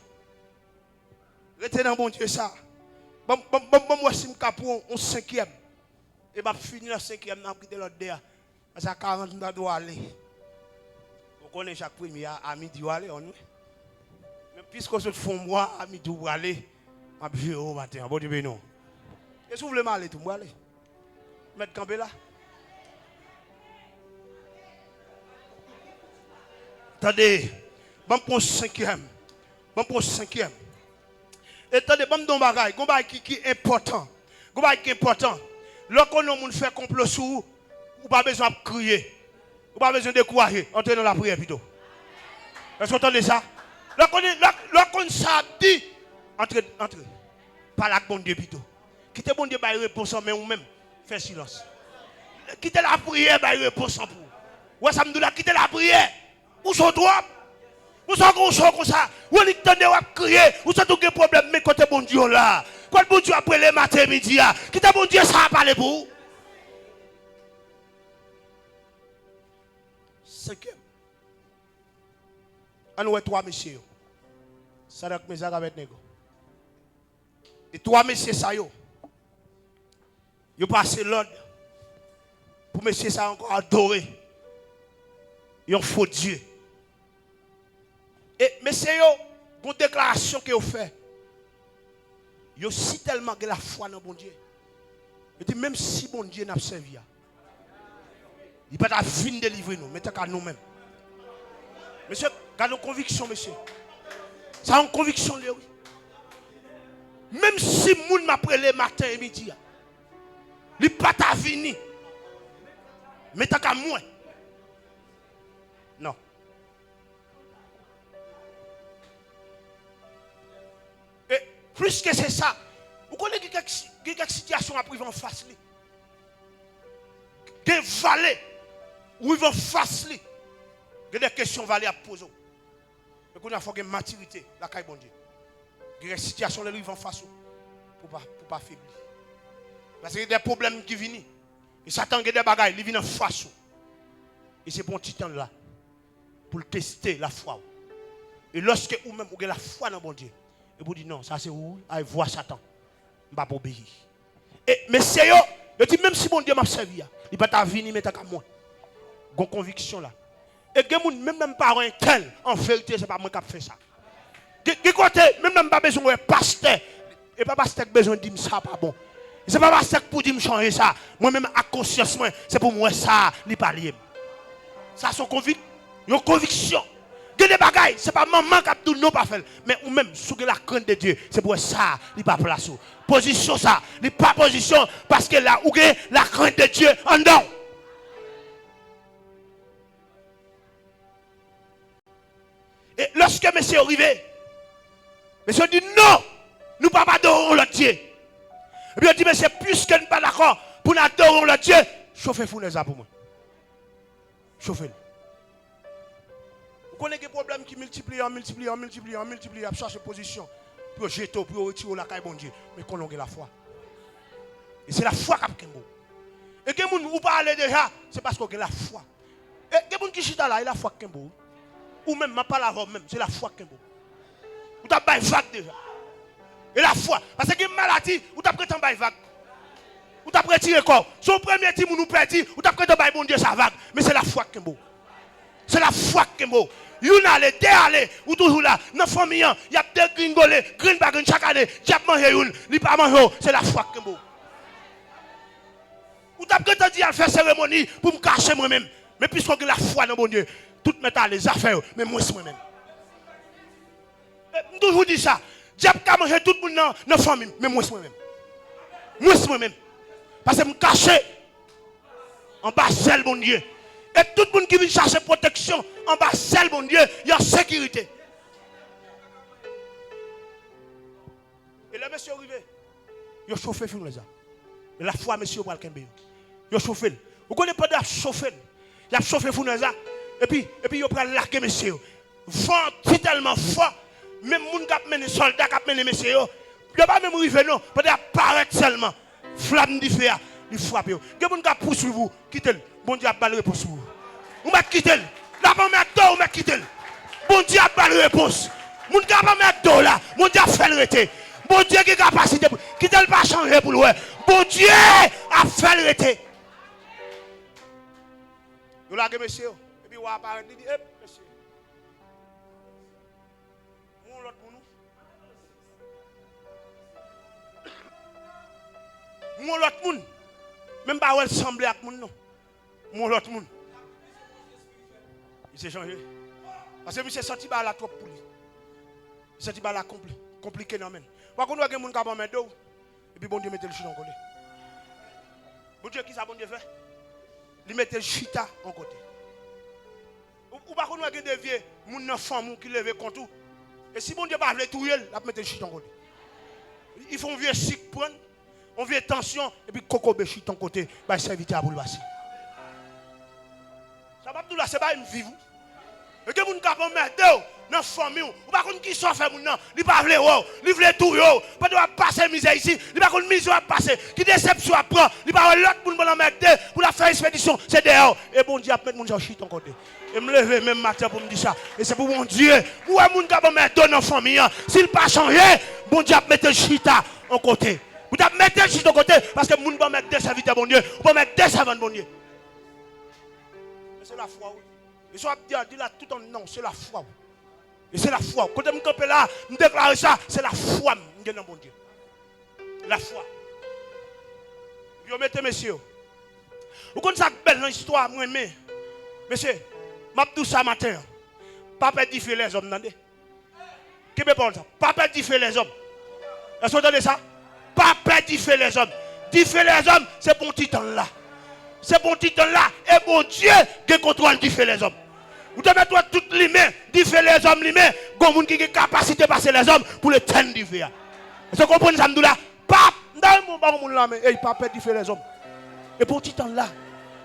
Rete nan Bondye sa. Ban m, ban m, ban m, ban m wè si m ka pran yon senkyèm. E m ap fini nan senkyèm nan, m ap kite lòt de a. Paske a karant m ta dwe ale. Ou konnen chak premye a, a midi w ale, ann wi. Men piske w sot fè yon mwa, a midi w prale, m ap jere w maten an. Bondye beni w. E si w vle m ale tou, m prale. Mèt kanpe la. Tande, ban m pran senkyèm. Ban m pran senkyèm. E tande, ban m di w yon bagay. Gon bagay ki, ki enpòtan. Gon bagay ki enpòtan. Lè w konnen yon moun fè konplo sou ou, ou pa bezwen ap kriye. Ou pa bezwen dekouraje. Antre nan lapriyè pito. Èske w tande sa? Lè w konnen, lè, lè w konn sa ap di, antre, antre. Pale ak Bondye pito. Kite Bondye bay repons an, men ou menm, fè silans. Kite lapriyè bay repons an pou ou. Ou wè sa m di w la? Kite lapriyè. Ou cho twòp. Ou sa w gen w cho konsa. Ou annik tande w ap kriye. Ou santi w gen pwoblèm, men kote Bondye w la? Kote Bondye w ap rele maten e midi a? Kite Bondye sa a pale pou ou. Senkyèm. Ann wè twa mesye yo. Sadrak, Mezak, Abèdnego. E twa mesye sa yo, yo pase lòd pou mesye sa yo ankò adore yon fo dye. E mesye yo, gon deklarasyon ke yo fè. Yo si tèlman gen lafwa nan Bondye. Yo di, "Menm si Bondye n ap sèvi a, li pa ta vin delivre nou, men tank a nou menm." Mesye, gade yon konviksyon, mesye. Sa yon konviksyon, li ye, wi. Menm si moun m ap rele maten e midi a, li pa ta vini, men tank a mwen. Non. E plis ke se sa, ou konnen gen kèk, gen kèk sitiyasyon w ap rive anfas li. Gen vale, ou rive anfas li. Gen de kesyon vale ap poze w. Men kounye a fò w gen matirite lakay Bondye. Gen kèk sitiyasyon lè l rive anfas ou, pou pa, pou pa febli. Paske gen de pwoblèm ki vini. E Satan gen de bagay, li vin anfas ou. E se pou yon ti tan l la. Pou l teste lafwa w. E lòske ou menm ou gen lafwa nan Bondye, epi w di, "Non, sa se ou, ay vwa Satan, m p ap obeyi." E mesye yo, yo di, "Menm si Bondye m ap sèvi a, li pa ta vini, men tank a mwen." Gon konviksyon la. E gen moun, menm lè m pa wè entèl, an verite, se pa mwen k ap fè sa. Gen, gen kote, menm lè m pa bezwen wè pastè, e pa pastè k bezwen di m sa pa bon. E se pa pastè k pou di m chanje sa. Mwen menm ak konsyans mwen, se pou m wè sa li pa lye m. Sa se yon konvik-, yon konviksyon. Gen de bagay, se pa manman k ap di w non pa fè l. Men ou menm, si w gen lakrent de Dye, se pou wè sa li pa plas ou. Pozisyon sa, li pa pozisyon, paske la ou gen lakrent de Dye anndan w. E lòske mesye yo rive, mesye yo di, "Non, nou p ap adore yon lòt dye." Epi yo di, "Mesye, piske n pa dakò pou n adore yon lòt dye, chofe founèz la pou mwen. Chofe l." Ou konnen gen pwoblèm ki miltipliye, an miltipliye, an miltipliye, an miltipliye, y ap chache pozisyon pou yo jete w, pou yo retire w lakay Bondye. Men konnen w gen lafwa. E se lafwa k ap kenbe w. E gen moun ou pa ale deja, se paske w gen lafwa. E gen moun ki chita la, e lafwa k kenbe w. Ou menm, m ap pale avè w menm, se lafwa k kenbe w. Ou t ap bay vag deja. E lafwa, paske gen maladi, ou t ap gentan bay vag. Ou t ap retire kò w. Se yon premye timoun ou pèdi, ou t ap gentan bay Bondye sa vag. Men se lafwa k kenbe w. Se lafwa k kenbe w. Youn ale, de ale, ou toujou la. Nan fanmi an, y ap degringole, grenn pa grenn, chak ane, dyab manje youn, li pa manje w, se lafwa k kenbe w. Ou t ap gentan di al fè seremoni pou m kache mwen menm. Men piske w gen lafwa nan Bondye, tout mèt ale, zafè yo, men mwens mwen menm. E, m toujou di sa, Dyab ka manje tout moun nan, nan fanmi m, men mwens mwen menm. Mwens mwen menm. Paske m kache anba zèl Bondye. E tout moun ki vin chache pwoteksyon anba zèl Bondye, yo an sekirite. E lè mesye yo rive, yo chofe founèz la. E lafwa mesye yo pral kenbe yo. Yo chofe l. Ou konnen pandan y ap chofe l, y ap chofe founèz la. Epi, epi yo pral lage mesye yo. Van an ti tèlman fò, menm moun k ap mennen, sòlda k ap mennen mesye yo, yo pa menm rive non, pandan y ap parèt sèlman, flanm dife a, li frape yo. Gen moun k ap pouswiv ou, kite l. Bondye ap ba l repons pou ou. Ou mèt kite l. L ap anmède w, ou mèt kite l. Bondye ap ba l repons. Moun k ap anmède w la, Bondye ap fè l rete. Bondye gen kapasite pou, kite l pa chanje pou l wè. Bondye ap fè l rete. Yo lage mesye yo. Epi wa a parèt, li di, ep, mesye. Mwen yon lòt moun, wi. Mwen yon lòt moun. Men m pa wè l sanble ak moun, non. Mwen yon lòt moun. Misye chanje. Paske misye santi bagay la twòp pou li. Li santi bagay la konpli-, konplike nan men l. Ou pa konn wè gen moun k ap anmède w, epi Bondye mete l chita yon kote. Bondye, kisa Bondye fè? Li mete l chita yon kote. Ou, ou pa konn wè gen de vye moun nan fanmi w ki leve kont ou. E si Bondye pa vle touye l, l ap mete l chita yon kote. Li fè yon vye sik pran l, yon vye tansyon, epi kokobe chita yon kote, bay sèvitè a pou l pase. Sa m ap di w la, se bagay m viv, wi. E gen moun k ap anmède w nan fanmi w. Ou pa konn kisa w fè moun nan. Li pa vle wè w. Li vle touye w. Pandan w ap pase mizè isit, li pa konn mizè w ap pase, ki desepsyon w ap pran. Li pa wè lòt moun pou l anmède, pou l ap fè espedisyon. Se dèyè w. E Bondye ap met moun sa yo chita yon kote. E m leve menm maten pou m di sa. E se pou Bondye. Ou wè moun k ap anmède w nan fanmi an. Si l pa chanje, Bondye ap mete l chita yon kote. Ou t ap mete l chita yon kote, paske moun pa anmède sèvitè Bondye. Ou pa anmède sèvant Bondye. Men se lafwa w. E sa w ap di a, di la tout an non, se lafwa w. E se lafwa w. Kote m kanpe la, m deklare sa, se lafwa m gen nan Bondye. Lafwa. Yo mete mesye yo. Ou konn sa k bèl nan istwa a, m renmen. Mesye, m ap di w sa maten an. Pa pè dife lèzòm, tande. Kenbe pawòl sa. Pa pè dife lèzòm. Èske w tande sa? Pa pè dife lèzòm. Dife lèzòm, se pou yon ti tan l la. Se pou yon ti tan l la. E Bondye gen kontwòl dife lèzòm. Ou te mèt wè tout limen, dife lèzòm limen. Gon moun ki gen kapasite pase lèzòm pou l etèn dife a. Èske w konprann sa m di w la? Pa, m ta renmen w ba yon moun lanmen. Ey, pa pè dife lèzòm. E pou yon ti tan l la.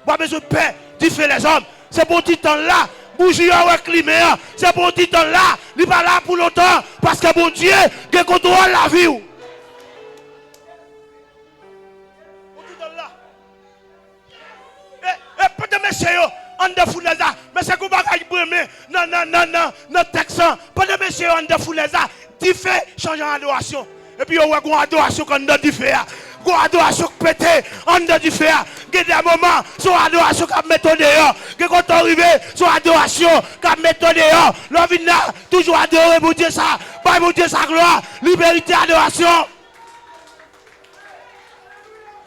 Ou pa bezwen pè dife lèzòm. Se pou yon ti tan l la. Bouji yo wè klimen an. Se pou yon ti tan l la. Li pa la pou lontan. Paske Bondye gen kontwòl lavi w. Yon ti tan l la. E, e pandan mesye yo anndan founèz la, mesye gon bagay m renmen nan, nan, nan, nan, nan tèks lan. Pandan mesye yo anndan founèz la, dife chanje an adorasyon. Epi yo wè gon adorasyon k anndan dife a. Gon adorasyon k pete anndan dife a. Gen de moman, se yon adorasyon k ap mete w deyò. Gen kote w rive, se yon adorasyon k ap mete w deyò. Lè w vin la, toujou adore Bondye sa. Bay Bondye sa glwa. Li merite adorasyon.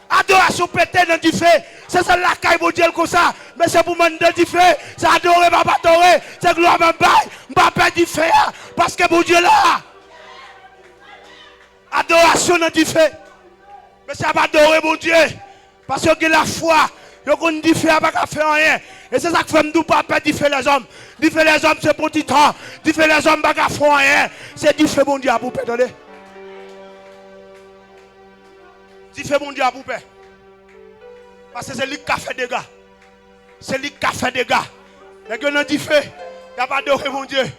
Adorasyon pete nan dife. Se sèl lakay Bondye l konsa. Men se pou m anndan dife. Se adore m ap adore. Se glwa m ap bay. M pa pè dife a. Paske Bondye la. Adorasyon nan dife. Mesye ap adore Bondye. Paske yo gen lafwa. Yo konn dife a pa ka fè anyen. E se sa k fè m di w pa pè dife lèzòm. Dife lèzòm se pou ti tan. Dife lèzòm pa ka fè w anyen. Se dife Bondye a pou w pè, tande. Dife Bondye a pou w pè. Paske se li k ka fè dega. Se li k ka fè dega. Nèg yo nan dife. Y ap adore Bondye.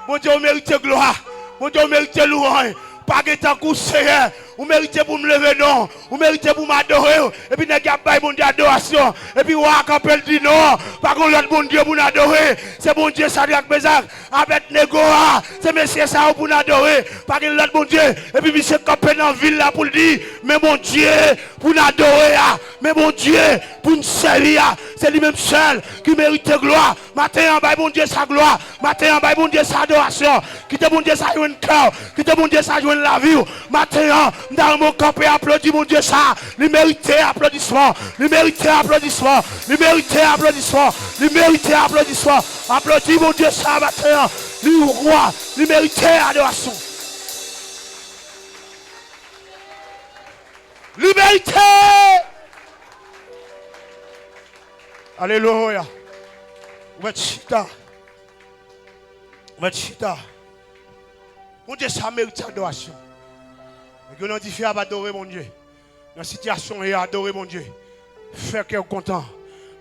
Bondye, ou merite glwa. Bondye, ou merite louwanj. Pa gen tankou w, Seyè. Ou merite pou m leve non w. Ou merite pou m adore w. Epi nèg y ap bay Bondye adorasyon. Epi wa a kanpe, l di, non, pa gen lòt Bondye pou n adore. Se Bondye Sadrak, Mezak, Abèdnego a. Se mesye sa yo pou n adore. Pa gen lòt Bondye. Epi misye kanpe nan vil la pou l di, men Bondye pou n adore a. Men Bondye pou n sèvi a. Se li menm sèl ki merite glwa. Maten an, bay Bondye sa glwa. Maten an, bay Bondye sa adorasyon. Kite Bondye sa jwenn kè w. Kite Bondye sa jwenn lavi w. Maten an, m ta renmen w kanpe aplodi Bondye sa. Li merite aplodisman. Li merite aplodisman. Li merite aplodisman. Li merite aplodisman. Aplodi Bondye sa maten an. Li wa. Li merite adorasyon. Libète! Alelouya. Ou mèt chita. Ou mèt chita. Bondye sa merite adorasyon. Nèg yo nan dife ap adore Bondye. Nan sitiyasyon w ye a, adore Bondye. Fè kè w kontan.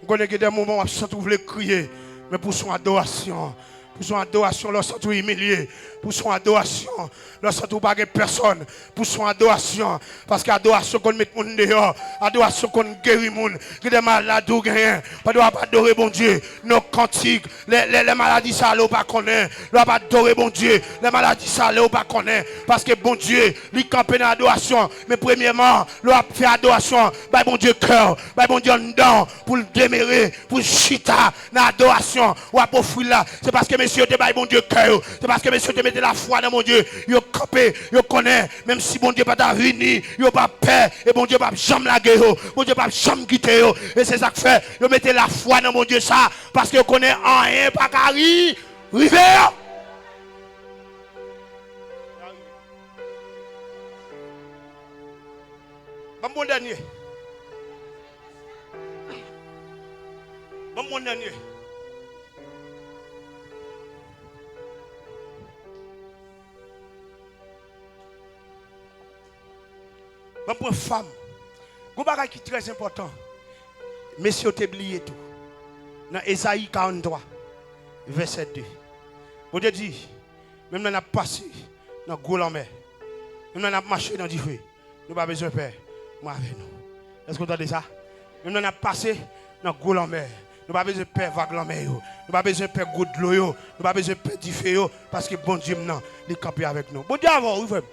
M konnen gen de moman w ap santi w vle kriye, men pou son adorasyon. Pou son adorasyon, lè w santi w imilye. Pou son adorasyon, lè w santi w pa gen pèsòn. Pou son adorasyon. Paske adorasyon konn met moun deyò. Adorasyon konn geri moun. Gen de maladi w genyen. Pandan w ap adore Bondye, nan kantik. Lè, lè, lè maladi sa ale, w pa konnen. Lè w ap adore Bondye, lè maladi sa ale, w pa konnen. Paske Bondye, li kanpe nan adorasyon. Men premyèman, lè w ap fè adorasyon, bay Bondye kè w, bay Bondye anndan w, pou l demere, pou l chita nan adorasyon. W ap ofri l la. Se paske mesye yo te bay Bondye kè yo. Se paske mesye yo te mete lafwa nan Bondye. Yo kanpe, yo konnen, menm si Bondye pa ta vini, yo pa pè, e Bondye p ap janm lage yo. Bondye p ap janm kite yo. E se sa k fè yo mete lafwa nan Bondye sa, paske yo konnen anyen pa ka ri, rive yo. Ban m bon dènye. Ban m bon dènye. Ban m pran fanm. Gon bagay ki trè enpòtan. Mesye yo te bliye tou. Nan Ezayi karannntwa, vèsè de. Bondye di, menm lè n ap pase nan gwo lanmè, menm lè n ap mache nan dife, nou pa bezwen pè, mwen avè nou. Èske w tande sa? Menm lè n ap pase nan gwo lanmè, nou pa bezwen pè vag lanmè yo. Nou pa bezwen pè gwo dlo yo. Nou pa bezwen pè dife yo. Paske Bondye m nan, li kanpe avèk nou. Bondye avè w, wi, frè m.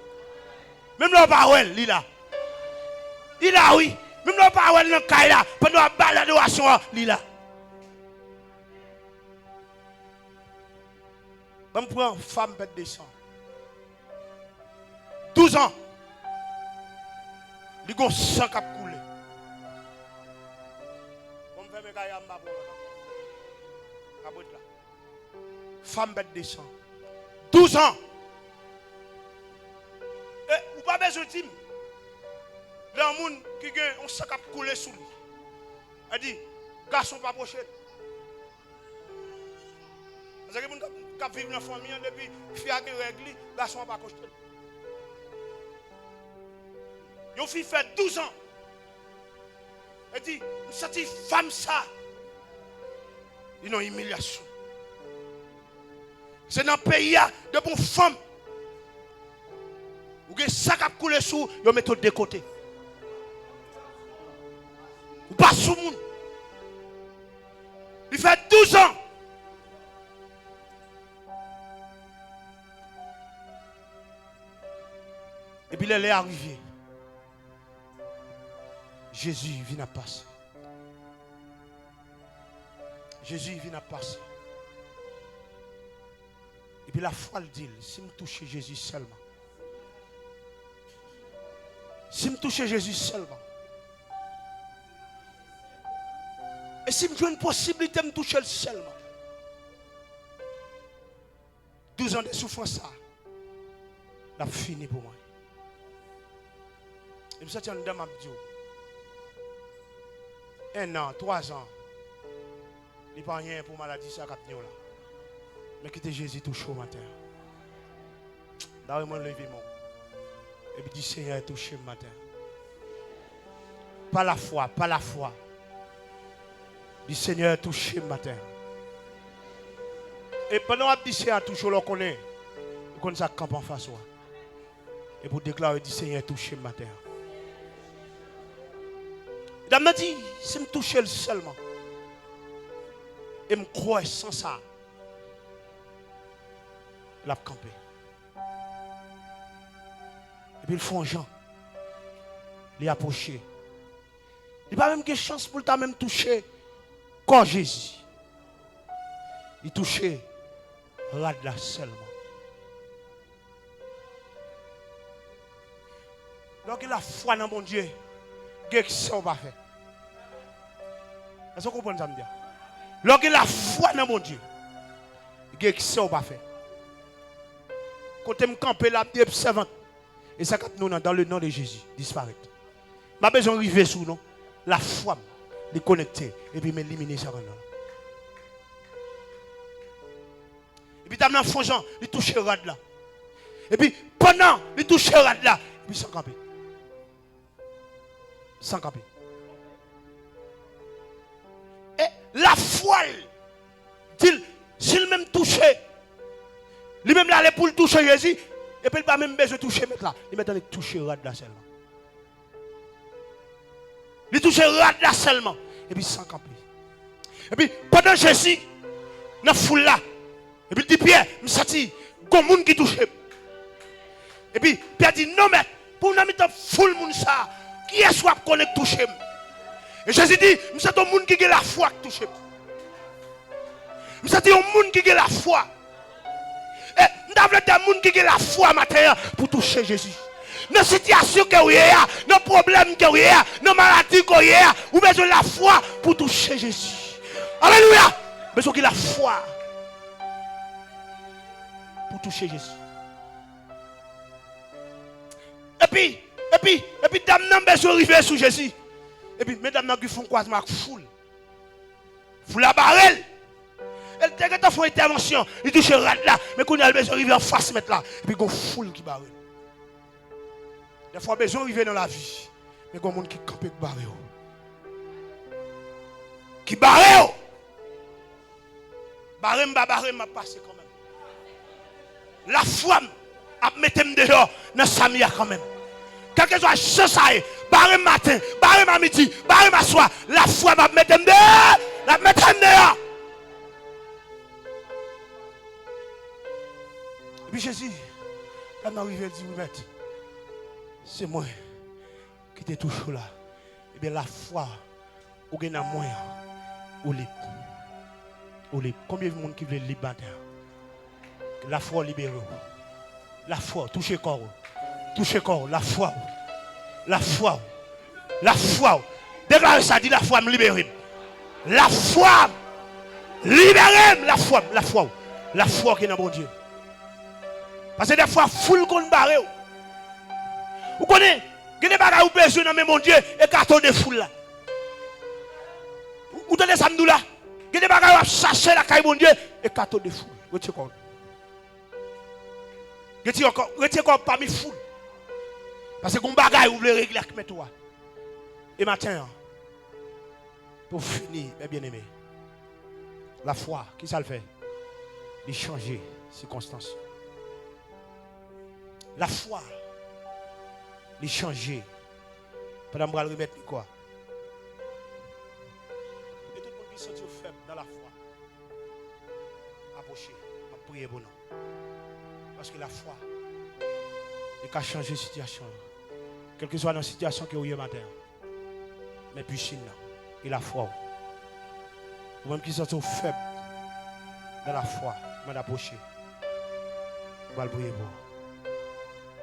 Menm lè w pa wè l, li la. Li la, wi. Menm lè w pa wè l nan kay la, pandan w ap ba l adorasyon an, li la. Ban m pran fanm pèt de san. Douz an. Li gon san k ap koule. Bon, m fèmen kay la, m pa pran lòt ankò. Kabrit la. Fanm pèt de san. Douz an. E ou pa bezwen di m. Lè yon moun ki gen yon san k ap koule sou li, sa di, gason pa pwoche l. Paske gen moun k ap, k ap viv nan fanmi an, depi fi a gen règ li, gason an pa koste l. Yon fi fè douz an. E di, m santi fanm sa, li nan imilyasyon. Se nan peyi a, depi yon fanm, ou gen sa k ap koule sou ou, yo mete w de kote. Ou pa sou moun. Li fè douz an. Epi lè, lè a rive, Jezi vin ap pase. Jezi vin ap pase. Epi lafwa l di l, si m touche Jezi sèlman. Si m touche Jezi sèlman. E si m jwenn posiblite m touche l sèlman. Douz an de soufrans sa, l ap fini pou mwen. E m santi anndan m ap di w, en an, twa zan, li pa anyen pou maladi sa k ap nye w la. Men kite Jezi touche w maten an. Dayè mwen leve men w. Epi di, Senyè, touche m maten an. Pa lafwa, pa lafwa. Di, Senyè, touche m maten an. E pandan w ap di Senyè a touche w, lè w konnen, ou konn sa k kanpe anfas ou a. Epi w deklare, di, Senyè, touche m maten an. Dam nan di, si m touche l sèlman, e m kwè san sa, l ap kanpe. Epi l fè yon jan. Li apwoche. Li pa menm gen chans pou l ta menm touche kò Jezi. Li touche rad la sèlman. Lè w gen lafwa nan Bondye, gen eksè w pa fè. Èske w konprann sa m di a? Lè w gen lafwa nan Bondye, gen eksè w pa fè. Kote m kanpe la, ap di, sèvant, e sa k ap nou nan, dans le nom de Jésus, disparèt. M pa bezwen rive sou non. Lafwa m, li konekte, epi m elimine sa k anndan. Epi dam nan fè yon jan, li touche rad la. Epi pandan li touche rad la, epi san kanpe. San kanpe. E lafwa l di l, si l menm touche, li menm l ale pou l touche Jezi, epi l pa menm bezwen touche Mèt la. Li mèt annik touche rad la sèlman. Li touche rad la sèlman, epi san kanpe. Epi pandan Jezi nan foul la, epi l di Pyè, "M santi gon moun ki touche m." Epi Pyè di, "Non, Mèt, pou w nan mitan foul moun sa a, kiyès w ap konnen k touche m?" E Jezi di, "M santi yon moun ki gen lafwa k touche m. M santi yon moun ki gen lafwa." E m ta vle de moun ki gen lafwa maten an pou touche Jezi. Nan sitiyasyon ke w ye a, nan pwoblèm ke w ye a, nan maladi ke w ye a, ou bezwen lafwa pou touche Jezi. Alelouya! Bezwen gen lafwa pou touche Jezi. Epi, epi, epi dam nan bezwen rive sou Jezi. Epi medam nan ki fè yon kwazman ak foul. Foul la bare l. E l te gentan fè yon entèvansyon. Li touche rad la. Men kounye a l bezwen rive anfas Mèt la. Epi gon foul ki bare l. Dèfwa w bezwen rive nan lavi. Men gon moun ki kanpe k bare w. Ki bare w. Bare m pa bare m, m ap pase kanmenm. Lafwa m ap mete m deyò nan sa m ye a kanmenm. Kèlkeswa jan sa ye, bare m maten, bare m a midi, bare m aswè, lafwa m ap mete m deyò, l ap mete m deyò. Epi Jezi, lè m nan rive, l di, "Wi, Mèt, se mwen ki te touche w la." Ebyen, lafwa ou gen nan mwen an, ou lib. Ou lib. Konbyen moun ki vle lib maten an? Lafwa w libere w. Lafwa w, touche kò w. Touche kò w, lafwa w. Lafwa w. Lafwa w. Deklare sa, di, "Lafwa m libere m. Lafwa m libere m. Lafwa m, lafwa w. Lafwa w ki nan Bondye." Paske dèfwa foul konn bare w. Ou konnen, gen de bagay ou bezwen nan men Bondye, ekate w de foul la. Ou, ou tande sa m di w la? Gen de bagay w ap chache lakay Bondye, ekate w de foul. Retire kò w. Retire kò, retire kò w pami foul. Paske gen yon bagay ou vle regle ak Mèt ou a. E maten an, pou fini, mes bien-aimés, lafwa, kisa l fè? Li chanje sikonstans. Lafwa, li chanje. Pandan m pral remèt mikwo a. E tout moun ki santi yo fèb nan lafwa, apwoche, m ap priye pou nou. Paske lafwa, li ka chanje sitiyasyon an. Kèlkeswa nan sitiyasyon ke w ye maten an, men pisin nan, e lafwa w. Ou menm ki santi w fèb nan lafwa, mande apwoche. M pral priye pou ou.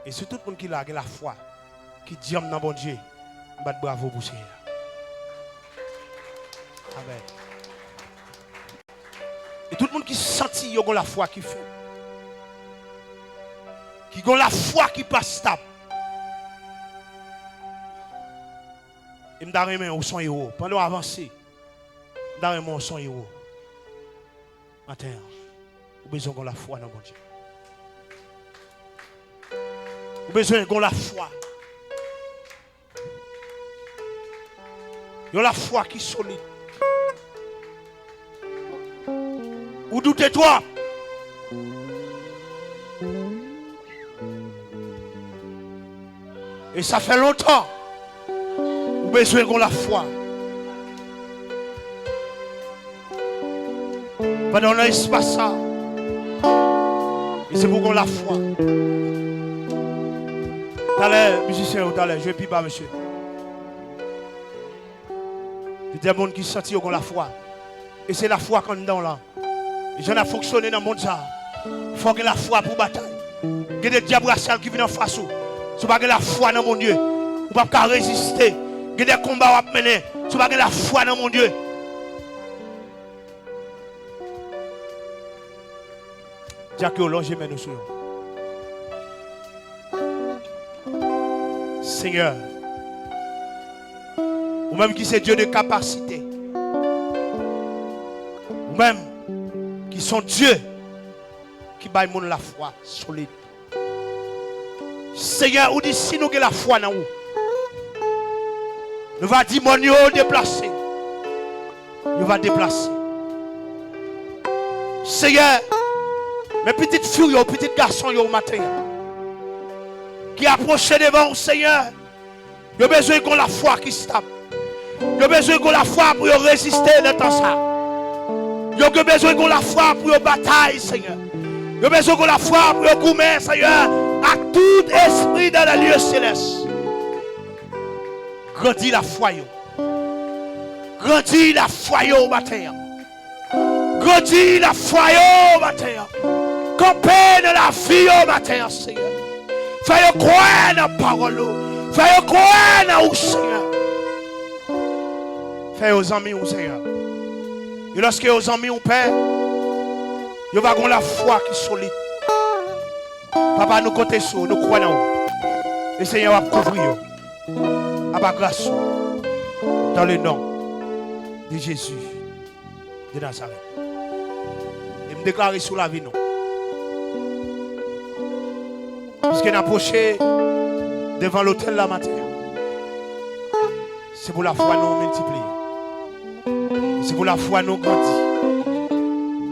E si tout moun ki la gen lafwa, ki dyanm nan Bondye, m bat bravo pou Senyè a. Amèn. E tout moun ki santi yo gon lafwa ki fèb, ki gon lafwa ki pa stab, e m ta renmen ou se yon ewo. Pandan w avanse, m ta renmen ou se yon ewo. Maten an, ou bezwen gon lafwa nan Bondye. Ou bezwen gon lafwa. Yon lafwa ki solid. Ou doute twòp. E sa fè lontan ou bezwen gon lafwa. Pandan w nan espas sa, e se pou w gon lafwa. Talè, mizisyen yo, talè, jwe pi ba, mesye. Gen de moun ki santi yo gon lafwa. E se lafwa k anndan w lan. E jan n ap fonksyone nan mond sa a, fò w gen lafwa pou w batay. Gen de dyab rasyal ki vin anfas ou. Si w pa gen lafwa nan Bondye, ou p ap ka reziste. Gen de konba w ap mennen. Si w pa gen lafwa nan Bondye. Dyak yo, lonje men nou sou yo. Senyè, Ou menm ki se Dye de kapasite. Ou menm ki se yon Dye ki bay moun lafwa solid. Senyè, ou di si nou gen lafwa nan ou, nou va di mòn yo deplase. Yo va deplase. Senyè, men pitit fi w yo, pitit gason yo maten an, ki apwoche devan w, Senyè, yo bezwen gon lafwa ki stab. Yo bezwen gon lafwa pou yo reziste nan tan sa. Yo, yo bezwen gon lafwa pou yo batay, Senyè. Yo bezwen gon lafwa pou yo goumen, Senyè, ak tout espri dans les lieux célestes. Grandi lafwa yo. Grandi lafwa yo maten an. Grandi lafwa yo maten an. Kanpe nan lavi yo maten an, Senyè. Fè yo kwè nan pawòl ou. Fè yo kwè nan ou, Senyè. Fè yo zanmi ou, Senyè. E lòske yo zanmi ou, Pè, yo va gon lafwa ki solid. Papa, nou konte sou ou, nou kwè nan ou. E Senyè, w ap kouvri yo. Apa gras ou. Dans le nom de Jésus de Nazareth. E m deklare sou lavi nou. Piske n apwoche devan lotèl la maten an, se pou lafwa nou miltipliye. Se pou lafwa nou grandi.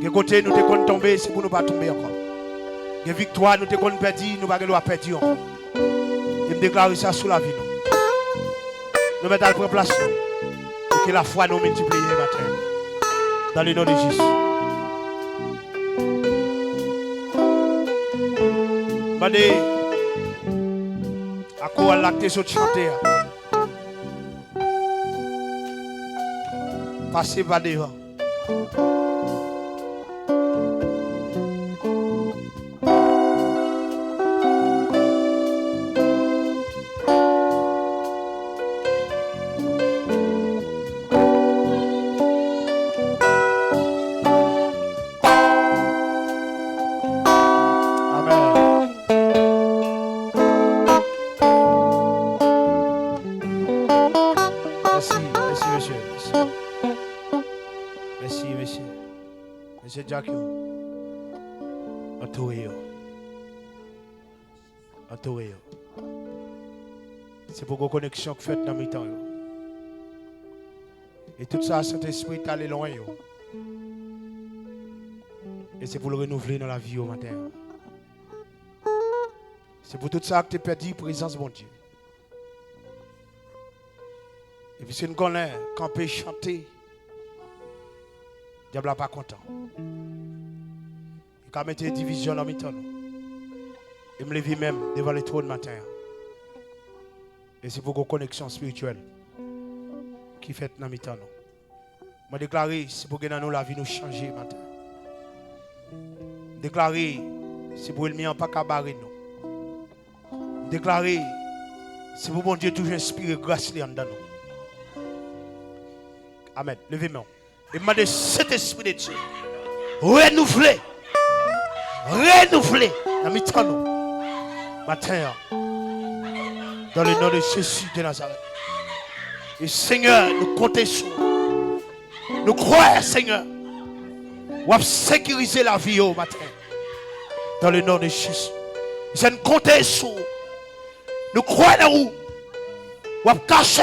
Gen kote nou te konn tonbe, se pou nou pa tonbe ankò. Gen viktwa nou te konn pèdi, nou pa gen dwa pèdi ankò. E m deklare sa sou lavi nou. Nou mèt al pran plas nou. E ke lafwa nou miltipliye maten. Dans le nom de Jésus. Mande a koral la k te sot chante a. Pase pa devan. Amèn. Mèsi, mèsi, mesye. Mèsi. Mèsi, mesye. Mesye Jack yo. Antoure yo. Antoure yo. Se pou gon koneksyon k fèt nan mitan yo. E tout sa Sentespri t ale lwen yo. E se pou l renouvle nan lavi yo maten an. Se pou tout sa k te pèdi prezans Bondye. E piske n konnen, kanpe chante, dyab la pa kontan. Li ka mete divizyon nan mitan nou. E m leve men m devan letwòn maten an. E se pou gon koneksyon espirityèl ki fèt nan mitan nou. Mwen deklare, se pou gen nan nou lavi nou chanje maten. M deklare, se pou ènmi an pa ka bare nou. M deklare, se pou Bondye toujou enspire gras li anndan nou. Amèn. Leve men w. E mande Sentespri de Dye renouvle, renouvle nan mitan nou maten an. Dans le nom de Jésus de Nazareth. E Senyè, nou konte sou ou. Nou kwè, Senyè, w ap sekirize lavi yo maten. Dans le nom de Jésus. Se n konte sou ou. Nou kwè nan ou. W ap kache